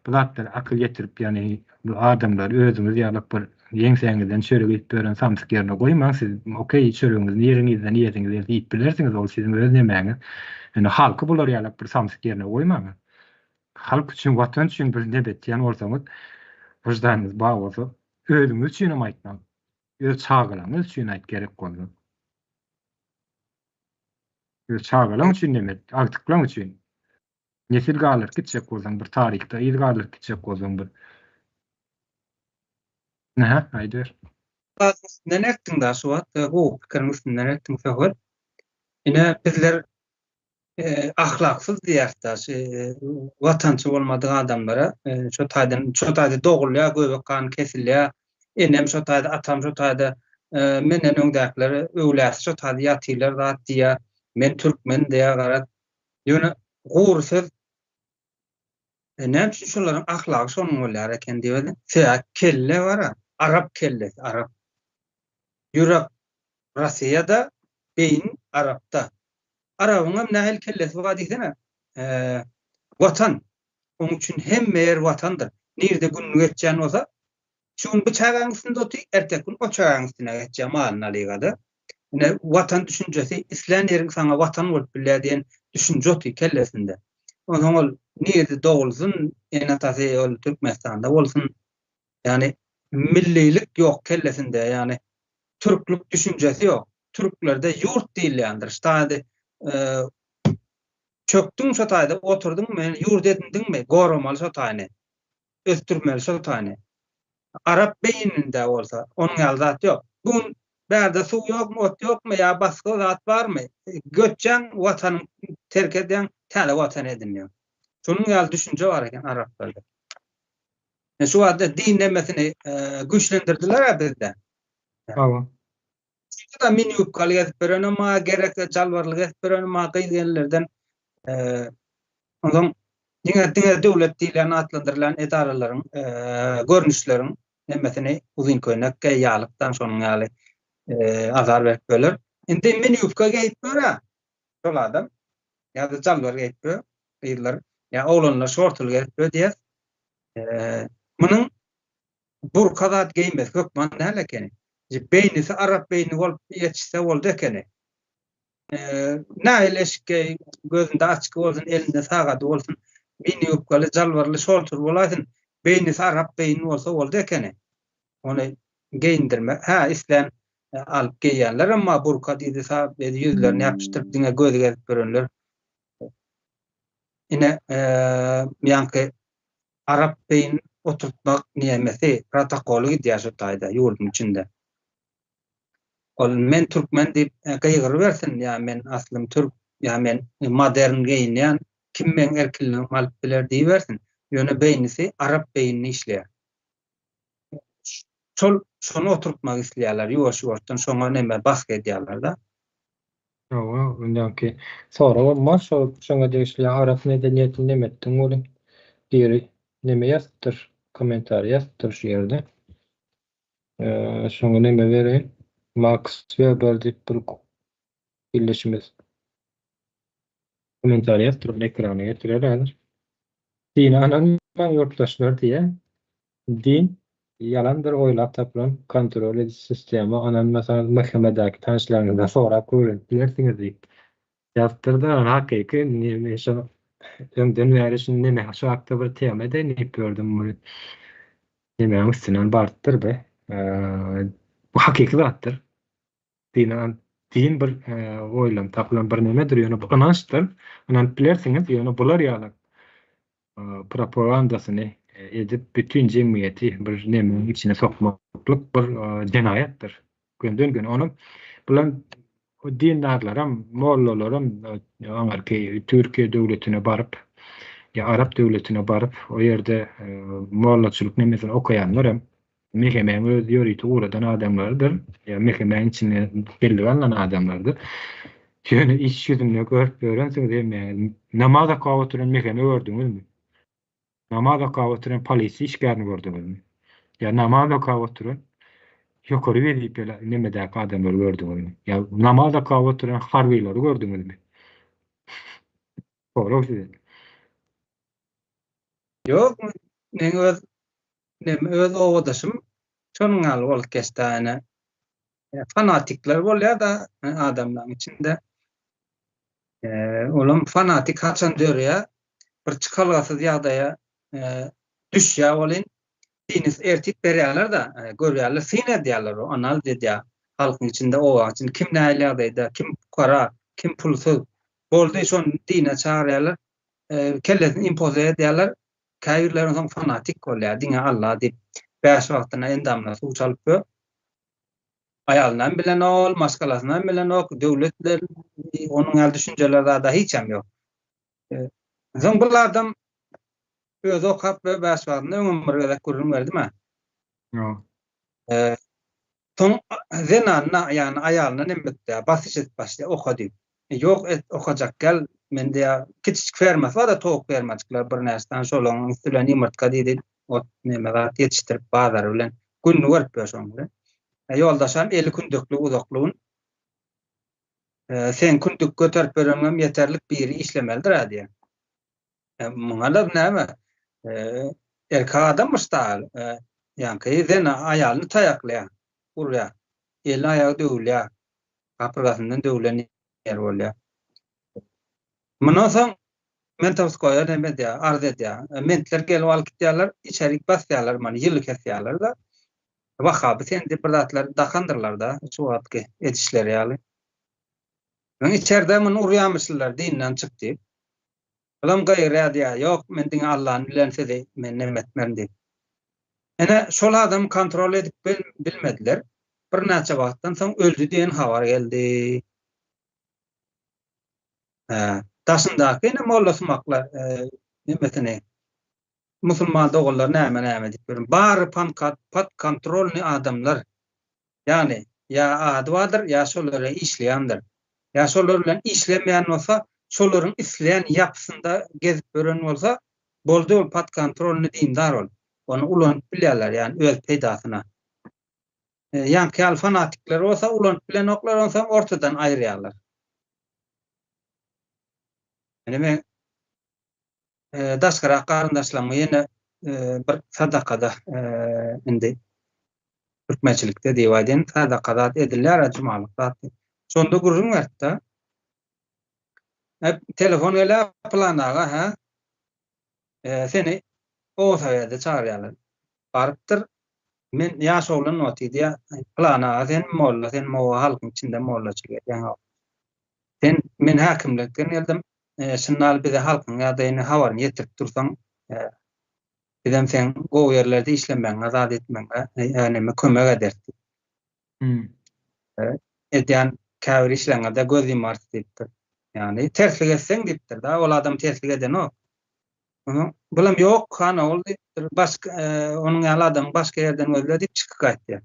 bu zatlara akyl ýetirip ýagny bu adamlary özüňiz ýalak bir ýeňsäňizden çörek iýip ýören samsyk ýerine goýmaň siz okey çöregiňizi niriňizden iýesiňiz gelse iýip bilersiňiz ol siziň öz nemäňiz. Ýöne halky bular ýalak bir samsyk ýerine goýmaň. Halk üçin watan üçin bir nep etýän bolsaňyz wyždanyňyz bar bolsa özüňiz üçinem aýtmaň. Öz çagalaryňyz üçin aýt gerek bolsa. Öz çagalaň üçin neme et, agtyklaň üçin. Nesil galdyryp gitjek bolsaň bir taryhda yz galdyryp gitjek bolsaň bir. Nähä, aýdyber. Üstünden etdiň da şu wagt gowy pikiriň üstünden etdiň söhbet. Ine bizler ahlaksyz diýýäris-dä şu watançy bolmadyk adamlara şo taýdan şo taýda dogulýar, göbek gany kesilýär. Enem şo taýda, atam şo taýda, menden öňdäkiler öwläsi şo taýda ýatyrlar zat diýýär. Men türkmen diýýär garaz. Ýöne gury söz näme üçin şolaryň ahlagy şonuň bolýar eken diýip, sebäbi kelle bar-a, arap kellesi, arap. Ýürek Rossiýada, beýin arapda. Arabyňam nähili kellesi bar diýsene. Watan. Oň üçin hemme ýer watandyr. Nirde gününi geçýän bolsa, şu gün bu çägäň üstünde otyr, erteki gün o çägäň üstüne geçýär malyny alygada. Ine watan düşünjesi islän ýeriň saňa watan bolup bilýär diýen düşünje otyr kellesinde. Onsoň ol nirde dogulsyn, ene-atasy ol Türkmenistanda bolsun, Ýagny millilik ýok kellesinde, ýagny türklük düşünjesi ýok. Türklerde ýurt diýilýändir. Şu taýda çökdüň şo taýda oturdyňmy, ýurt edindiňmi, goramaly şo taýyny. Ösdürmeli şo taýyny. Arap beýninde bolsa onuň ýaly zat ýok. Bu gün bärde suw ýokmy, ot ýokmy ýa basga zat barmy? Göçýäň, watanyňy terk edýäň, täze watan edinýäň. Şonuň ýaly düşünje bar eken araplarda. Şu wagtda din nemesini güýçlendirdiler-ä bizde. Hawa. Şunda mini ýubkaly gezip ýörenem bar, gerekse jalbarly gezip ýörenem bar gyz-gelinlerden. Onsoň diňe diňe döwlet diýilýän atlandyrylýan edaralaryň görnüşleriň nemesini uzyn köýnek geý, ýalykdan şonuň ýaly azar berip böler. Indi mini ýubka geýip ýör-ä şol adam ýa-da jalbar geýip ýör gyzlar ýa oglanlar şortuly gezip ýör diýýäs. Munuň burka zat geýmesi hökman däl ekeni. Beýnisi arap beýni bolup ýetişse boldy ekeni. Nähili eşik geý, gözünde açky bolsun, elinde sagady bolsun, mini ýubkaly, jalbarly, şortly bolaýsyn, beýnisi arap beýni bolsa boldy ekeni. Ony geýindirme, hä, islän alyp geýýänlerem bar, burka diýdi, ýüzlerini ýapyşdyryp diňe gözi gezip ýörenler. Ine, ýaňky arap beýin oturtmak nemesi, protokoly gidýär şu taýda, ýurduň içinde. Ol men türkmen diýip gygyrybersin, ýa men aslym türk, ýa men modern geýinýän, kim meň erkinligimi alyp biler diýibersin. Ýöne beýnisi arap beýnini işleýär. Şol şony oturtmak isleýärler, ýuwaş-ýuwaşdan şoňa neme basgy edýärler-de. Hawa, öňdäki soragam bar şo şoňa degişli arap medeniýetini neme etdiň welin biri neme ýazypdyr kommentariý ýazypdyr şu ýerde. Şoňa neme bereýin Maks Weber diýip bir ildeşimiz kommentariý ýazypdyr ony ekrana getirer häzir. Dine ynanmaň ýurtdaşlar diýýär. Din, ýalandyr oýlap tapylan kontrol ediji sistema, ynanmasaňyz MHM-däki tanyşlaryňyzdan sorap öwrenip bilersiňiz diýip ýazypdyr-da, hakyky men şo. Öňden bäri şu neme şu hakda bir tema edeýin diýip ýördüm muny. Nemäň üstünden barypdyr be. Bu hakyky zatdyr. Dine din bir oýlanyp tapylan bir nemedir, ýöne bu ynançdyr. Ynanyp bilersiňiz, ýöne bular ýaly propagandasyny edip bütin jemgyýeti bir nemäň içine sokmaklyk bir jenaýatdyr. Gönden-göni onuň bular dindarlaram, mollalaram aňyrky Türkiýe döwletine baryp ýa arap döwletine baryp o ýerde mollaçylyk nemesini okaýanlaram MHM-iň öz ýörite ugradan adamlarydyr, ýa MHM-iň içinde bellige alnan adamlardyr. Ýöne iş ýüzünde görüp ýörensiňiz hemmäňiz. Namaz okap oturan MHM gördüňizmi? Namaz okap oturan polisiýa işgärini gördüňizmi? Ýa namaz okap oturan ýokary wezipeli nemedäki adamlary gördüňizmi? Ýa namaz okap oturan harbylary gördüňizmi? Sorag size. Ýok, meň öz nem öz obadaşym şonuň ýaly bolup geçdi ene. Fanatikler bolýar-da adamlaryň içinde. Olam fanatik haçan dörýär? Bir çykalgasyz ýagdaýa düşýär welin, dini ertip berýärler-de, görýärler, syn edýärler, analiz edýär. Halkyň içinde, obaň içinde kim nähili ýagdaýda, kim pukara, kim pulsuz. Boldy, şony dine çagyrýarlar, kellesini impoze edýärler. Käbirleri onsoň fanatik bolýar, diňe Alla diýip, bäş wagtyna endamyna suw çalyp ýör. Aýalynam bilenok ol, maşgalasynam bilenok, döwlet bilen onuň ýaly düşünjeler zada hiçem ýok. Soň bir adam özi okap we bäş wagtynda öňem bir gezek gürrüň berdim-ä. Ýok. Soň zenanyna, ýagny aýalyna neme etdi, basyş edip başlaýar, oka diýip. Ýok, et, okajak gel, men diýýär, kiçijik fermasy bar-da, towuk fermajyklar birnäçe sany, şolaryň üsti bilen ýumurtga diýdi, ot neme zat ýetişdirip bazary bilen gününi görüp ýör şonuň bilen. Ýoldaşam eli kündükli uzakly gün. Sen kündük göterip ýöreňem ýeterlik biri işlemelidir-ä diýýär. Muňa-da näme? Erkek adammyş da, ýaňky zena aýalyny taýaklaýar, urýar. Eli aýagy döwülýär. Gapyrgasyndan döwlen ýeri bolýar. Mundan soň Mentowskoýa näme edýär, arz edýär. Mentler gelip alyp gidýärler, içerik basýarlar muny, ýyly kesýärler-de. Wahhaby sen diýip bir zatlar dakandyrlar-da, şu wagtky edişleri ýaly. Öň içerde muny urýarmyşlar, dinden çyk diýip. Olam gygyrýar diýýär, Ýok, men diňe Allany bilen sizi men neme etmerin diýip. Ine, şol adamy kontrol edip bilmediler. Birnäçe wagtdan soň öldi diýen habar geldi. Hä, daşyndaky ine mollasumaklar nemesini, musulman doganlar näme-näme diýip ýörün. Bary pod kontrolnyý adamlar. Ýagny, ýa ady bardyr, ýa şolara işleýändir. Ýa şolar bilen işlemeýän bolsa, şolaryň isleýän ýapysynda gezip ýören bolsa, boldy ol podkontrolnyý dindar ol. Ony ulanyp bilýärler, ýagny öz peýdasyna. Ýaňky ýaly fanatikler bolsa ulanyp bilenoklar, onsoň ortadan aýyrýarlar. Ine men daşkyrak garyndaşlaryma ýene bir sadakada indi türkmençilikde diýip aýdaýyn, sadaka zat edilýär, jumalyk zat. Şonda gürrüň berdi-de. Telefon gelýär pylan aga, hä? Seni Owsawede çagyrýarlar. Barypdyr. Men ýaş oglan oty diýýär. Pylan aga sen molla, sen mowa halkyň içinde mollaçylyk edýäň. Sen men häkimlikden geldim. Şundaly bize halkyň ýagdaýyny habaryny ýetirip dursaň, bizem seň gowy ýerlerde işlemegiňe, zat etmegiňe neme kömek ederis diýip. Edýän käbir işleriňe-de göz ýumarys diýipdir. Ýagny terslik etseň diýipdir-de, ol adam terslik edenok. Onuň bulam ýok, han ogul diýipdir, başga onuň ýaly adamy başga ýerden gözle diýip çykyp gaýtýar.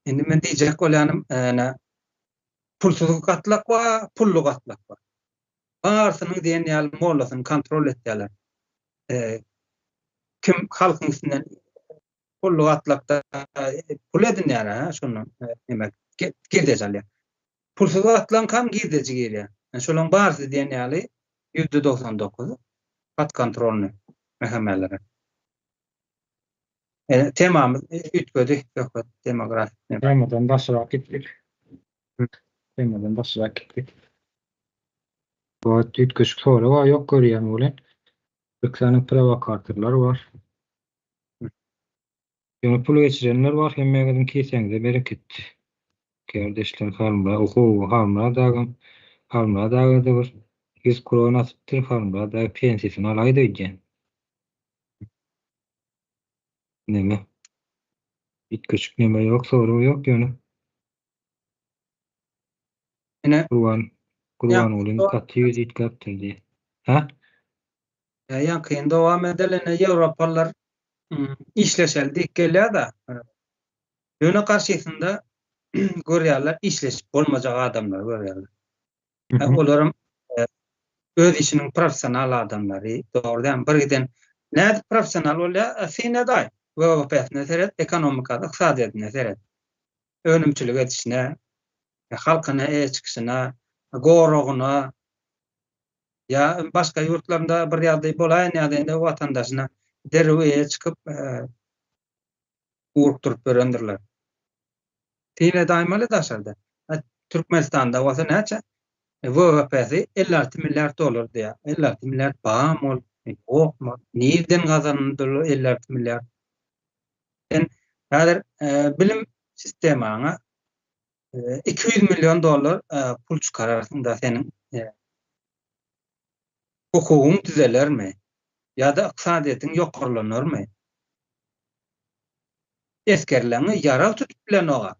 Indi men diýjek bolýanym, ene Pulsuz gatlak bar, pully gatlak bar. Barysynyň diýen ýaly mollasyny kontrol etýärler. Kim halkyň üstünden pully gatlakda pul edinýär, ha, şondan näme girdeji alýar. Pulsuz gatlagyňkam girdeji girýär. Şolaryň barysy diýen ýaly 99% pod kontrolny MHM-lere. Temamyz üýtgedi, söhbet demografik. Temadan daşrak gitdik. Temadan daşrak gitdik. Bu wagt üýtgeşik sorag-a ýok görýän welin, bir sany prowokatorlar bar. Ýöne pul geçirenler bar, hemmäňiziň kisäňize bereket. Kärdeşler Halmyrat, ohow, Halmyrat agam, Halmyrat aga-da bir 100 kron atypdyr, Halmyrat aga pensiýasyny alaýdy öýdýän. Neme? Üýtgeşik neme ýok, sorag ýok ýöne. Ine. Gurban, Gurbangulyň gaty ýüzi üýtgäpdir diýýär. Hä? Ýaňkyny dowam edeli, ine ýewropalylar işleşeli diýip gelýär-de. Ýöne garşysynda görýärler, işleşip bolmajak adamlary görýärler. Olaram öz işiniň professional adamlary, dogry dälmi? Bir giden nädip professional bolýar? Syn edaý, WWP-sine seret, ekonomikasy, ykdysadyýetine seret. Önümçilik edişine, halkyna eýe çykyşyna, goragyna ýa başga ýurtlarynda bir ýagdaý bolaýan ýagdaýynda watandaşyna derrew eýe çykyp, urukdyryp ýörendirler. Syn edaýmaly daşarda. Türkmenistanda bolsa näçe? WWP-si 56 milliard dollar diýýär. 56 milliard barmy ol? Ýokmy? Nirden gazanyldy ol 56 milliard? Sen häzir bilim sistemaňa 200 million dollar pul çykararsyň-da seniň hukugyň düzelermi? Ýa-da ykdysadyýetiň ýokarlanarmy? Esgerleňi ýarag tutup bilenok-a.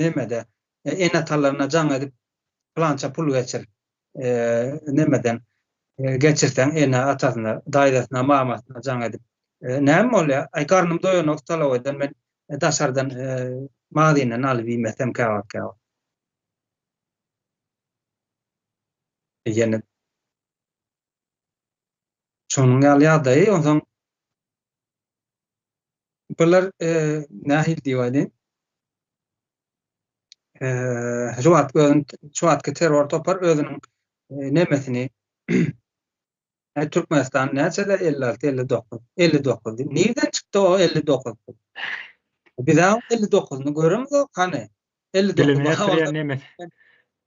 Nemede, ene-atalaryna jaň edip, pylança pul geçir, nemeden geçirseň ene-atasyna, daýzasyna, mamasyna jaň edip, näme bolýar? Aý, garnym doýanok stolowoýdan, men daşardan magazyndan alyp iýmesem käwagt-käwagt. Ýene şonuň ýaly ýagdaýy, onsoň bular nähili diýip aýdaýyn? Şu wagt özüni şu wagtky terror topar özüniň nemesini Türkmenistan näçede 56 59 59 diýip nirden çykdy o 59? Biz-ä 59-ny göremzok hany. 59 Dilini ýatyrýan nemesi.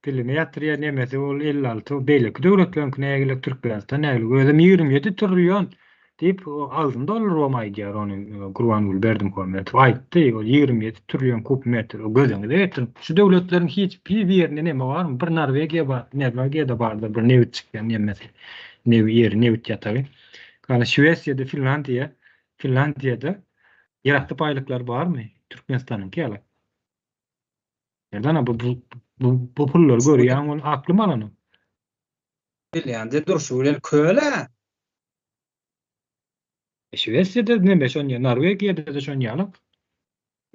Dilini ýatyrýan nemesi ol 56 beýleki döwletleriňki nägile Türkmenistan nägile özem 27 trillion diýip agzyny doldurybam aýdýar ony Gurbanguly Berdimuhamedow aýtdy ol 27 trillion kub metr gözüňize getiriň şu döwletleriň hiç bir birinde neme barmy bir Norwegiýa bar Norwegiýada bardyr bir nebit çykýan nemesi nebi ýeri nebit ýatagy galan Şwesiýada Finlandiýa Finlandiýada ýerasty baýlyklar barmy Türkmenistanyňky ýaly Ýerdana bu bu bu, bu pullary görýäň ol aklym alanok. Finlýandiýa durşy bilen köl-ä. E, Şwesiýada neme şon ýa Norwegiýada-da şon ýaly.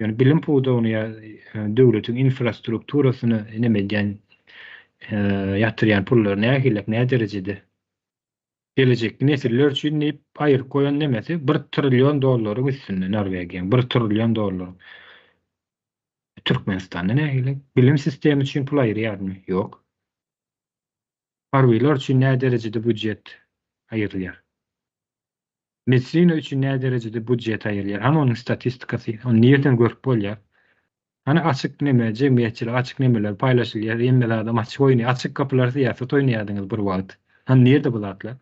Ýöne bilim pudagyny ýa e, döwletiň infrastrukturasyny neme edýän e, ýatyrýan pullar nähili, nä derejede? Gelejekki nesiller üçin diýip aýyryp goýan nemesi bir trillion dollaryň üstünde Norwegiýanyň, bir trillion dollaryň. Türkmenistanda nähili? Bilim sistemi üçin pul aýyrýarmy? Ýok. Harbylar üçin nä derejede budjet aýrylýar? Medisina üçin nä derejede budjet aýrylýar? Hany onuň statistikasy? Ony nirden görüp bolýar? Hany açyk neme, jemgyýetçilik açyk nemeler paýlaşylýar, hemme zadam açyk oýnaýar, açyk gapylar syýasat oýnaýardyňyz bir wagt. Hany nirde bu zatlar?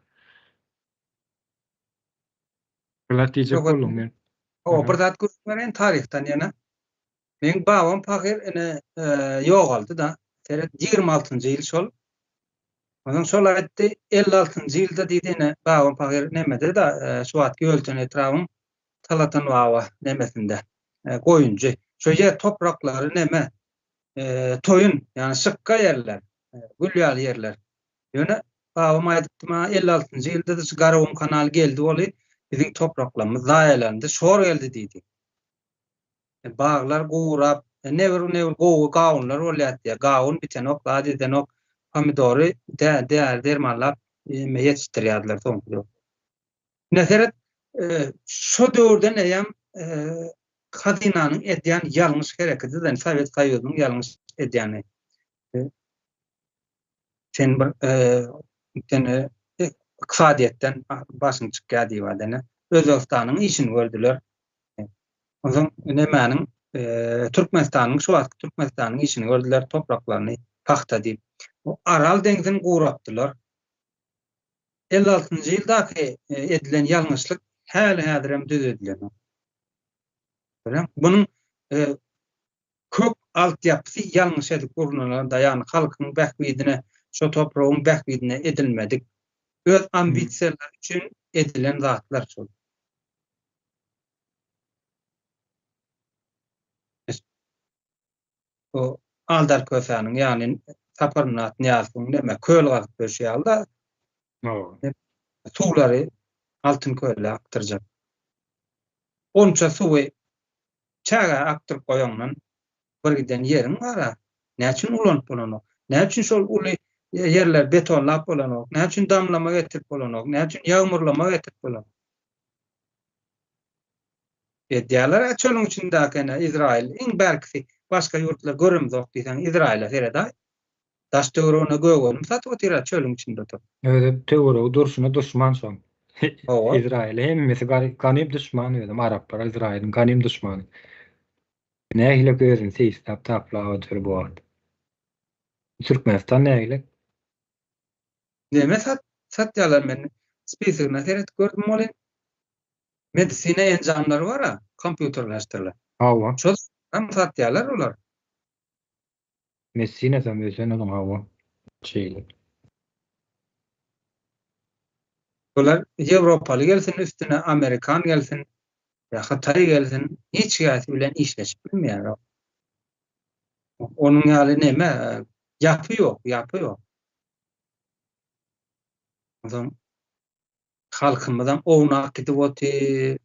Bir zat diýjek bolduň men. Hawa, bir zat gürrüň bereýin taryhdan ýene. Meň babam pahyr ine ýogaldy-da. Seret, 26-njy ýyl şol. Onsoň şol aýtdy, 56-njy ýylda diýdi ine babam pahyr nemede-de, şu wagtky Ýölöten etrabyň Talatan baba nemesinde goýunjy. Şo ýer topraklary neme, toýun, ýagny şykga ýerler, gül ýaly ýerler. Ýöne babam aýdypdy maňa 56-njy ýylda-da şu Garagum kanaly geldi boly, biziň topraklarymyz zaýalandy, şor geldi diýdi. Baglar gurap, nebir nebir gowy gawunlar bolýar diýýär. Gawun bitenok, zat edenok, pomidory däri dermanlap ýetişdirýärdiler soňky döwür. Ine seret, şo döwürden eýýäm hazynanyň edýän ýalňyş hereketi, ýagny Sowet Soýuzynyň ýalňyş edýäni. Sen bir sen ykdysadyýetden başyň çykýar diýip adene. Özbegistanyň işini gördüler. Onsoň nemäniň? Türkmenistanyň şu wagtky Türkmenistanyň işini gördüler, topraklaryny pagta diýip. Aral deňzini guratdylar. 56-njy ýyldaky edilen ýalňyşlyk häli-häzirem düzedilenok. Bunuň kök altyapysy ýalňyş edip gurnalan-da, ýagny halkyň bähbidine, şo topragyň bähbidine edilmedik, öz ambisiýalary üçin edilen zatlar şol. Bu Aldar Kösäniň, ýagny Saparmyrat Nyýazowyň neme, köl gazyp berşi ýaly-da, suwlary Altyn köle akdyrjak. Onça suwy çägä akdyryp goýaňdan bir giden ýeriň bar-a. Näme üçin ulanyp bolanok? Näme üçin şol uly ýerleri betonlap bolanok? Näme üçin damlama getirip bolanok? Näme üçin ýagmurlama getirip bolanok? Edýärler-ä çölüň içindäki ene Izraýyl iň bärkisi başga ýurtlar göremzok diýseň Izraýyla seredaý. Daş töweregine gök önüm satyp otyr-a çölüň içinde oturyp. Özi töweregi durşuna duşman şoň. Hawa. Izraýyla hemmesi ganym duşman özem araplar Izraýylyň ganym duşmany. Nähili özüni seýisläp taplap otyr bu wagt. Türkmenistan nähili? Neme sat satýarlar men spisoguna seredip gördüm welin medisina enjamlary bar-a kompýuterleşdirilen. Hawa. Şol hem satýarlar olar. Medisina hem ösen onuň hawa. Şeýle. Bular ýewropaly gelsin üstüne amerikan gelsin ýa hytaý gelsin hiç käsi bilen işleşip bilmeýär. Onuň ýaly neme ýapy ýok, ýapy ýok. Onsoň halkymyzam ownak gidip otyr.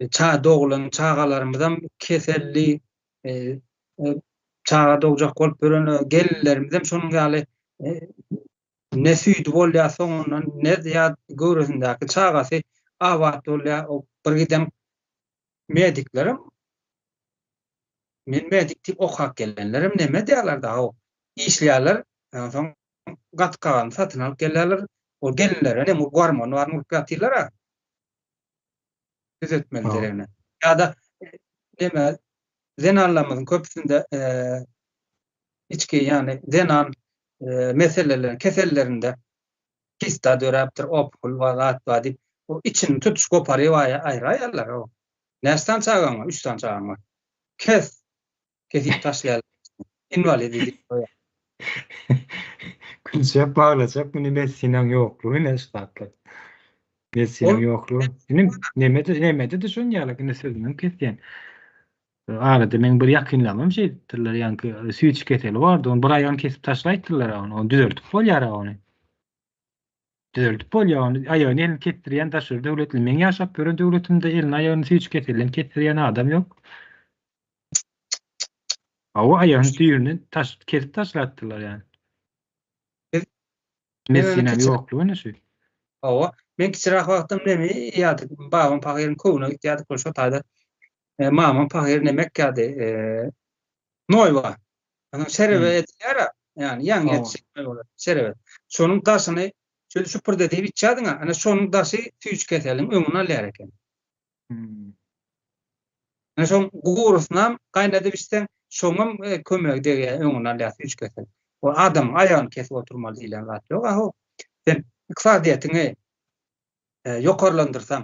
Ça doglan çagalarymyzam keselli, e, e, çaga dogjak bolup ýören e, gelinlerimizem şonuň ýaly ne süýdi bolýar soňundan, ne ýa göwresindäki çagasy abat bolýar. O bir giden mediklerem men medik diýip okap gelenlerem neme diýýärler daha o işleýärler, onsoň gaty kagyzyny satyn alyp gelýärler. O gelinlere nem gormon baryny urup ýatyrlar-a. Düzetmeli deregine. Ýa-da neme zenanlarymyzyň köpüsinde içki ýagny zenan meseleleri kesellerinde kista döräpdir, opukul bar, zat bar diýip, o içini tutuş goparyp aýraýarlar. O näçe sany çagaň bar? Üç sany çagaň bar. Kes! Kesip taşlaýarlar. Inwalid edip goýýar. Gülçek baglajak muny medisinaň ýoklugy ine şu zatlar. Medisinaň ýoklugy. Inim nemede nemede de şon ýaly ine sözüňi kesýän. Arada meň bir ýakynlarymam şeýdipdirler, ýaňky süýji keseli bardy, ony bir aýagyny kesip taşlaýypdyrlar ony, ony düzeltip bolýar ony. Düzeldip bolýar ony, aýagyny elini kesdirýän daşary döwletli, meň ýaşap ýören döwletimde elini aýagyny süýji keselden kesdirýän adam ýok. Hawa aýagyny düýbünden taş kesip taşlapdyrlar ýani. Biz Medisinaň ýoklugy ine şu. Hawa, men kiçiräk wagtym neme iýýärdik, babam pahyryň köwüne gitýärdik, ol şo taýda mamam pahyr neme ekýärdi, noýba. Onuň şerebe edilýär-ä, ýagny ýaňy ýetişen bolar, şerebe. Şonuň daşyny şöyle şüpürdedip içýärdiň-ä, ana şonuň daşy süýji keseliň öňüni alýar eken. Ana şoň gurusynam gaýnadyp içseň, şoňam kömegi degýär, öňüni alýar süýji kesel. O adamyň aýagyny kesip oturmaly diýlen zat ýok-a how. Sen ykdysadyýetiňi ýokarlandyrsaň,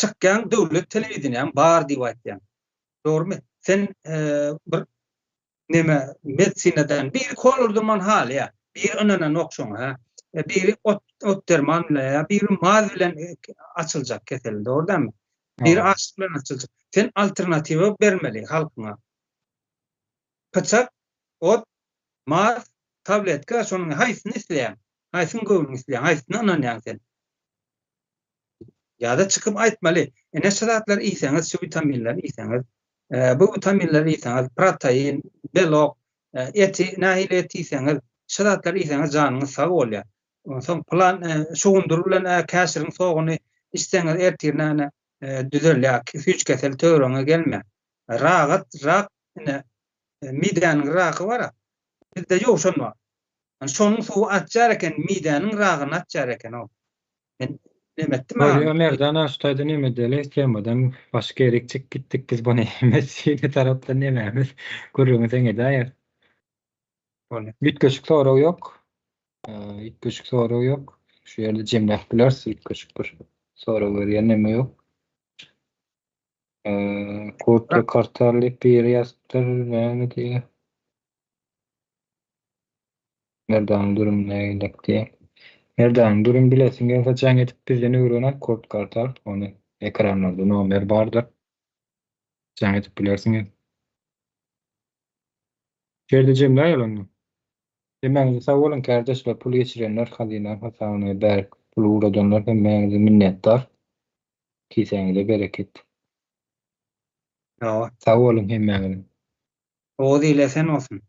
çykýaň döwlet telewideniýäň bar diýip aýtýaň. Dogrumy? Sen bir neme medisinadan biri kol urdurman halýa, biri ynananok şoňa, hä? Biri ot ot derman bilen ýa biri maz bilen açyljak kesel, dogry dälmi? Biri açlyk bilen açyljak. Sen alternatiwa bermeli halkyňa. Pyçak, ot, maz, tabletka, şonuň haýsyny isleýäň? Haýsyny göwnüň isleýäň? Haýsyna ynanýaň sen? Ýa-da çykyp aýtmaly, ine şu zatlary iýseňiz, şu witaminleri iýseňiz, bu witaminleri iýseňiz, protein, belok, eti nähili et iýseňiz, şu zatlary iýseňiz janyňyz sag bolýar. Onsoň pylan şugundyr bilen käşiriň soguny içseňiz ertirine ine düzelýär, süýji kesel töweregiňe gelmeýär. Ragat, rak ine midäniň raky bar-a, bizde ýowşan bar. Şonuň suwy açýar eken, midäniň ragyny açýar eken o. Men. Neme etdi maňa. Bolýa Merdan aga şu taýda neme edeli temadan başga ýerik çykyp gitdik biz bu neme şeýle tarapdan nemämiz gürrüňi sen edäýer. Bolýa. Üýtgeşik sorag ýok. Üýtgeşik sorag ýok. Şu ýerde jemläp bileris üýtgeşik bir sorag berýän neme ýok. Kurt we Kartal diýip biri ýazypdyr näme diýýär. Merdanyň durumy nägilek diýýär. Merdanyň durumy bilesiň gelse jaň edip bizden öwren al Kurt Kartal. Ony ekranlarda nomer bardyr. Jaň edip bilersiňiz. Şu ýerde jemläýeli onda. Hemmäňize sag boluň kärdeşler pul geçirenler hazyna hasabyna bärik pul ugradanlar hemmäňize minnetdar. Kisäňize bereket. Hawa. Sag boluň hemmäňize. Owazy ile sen bolsun.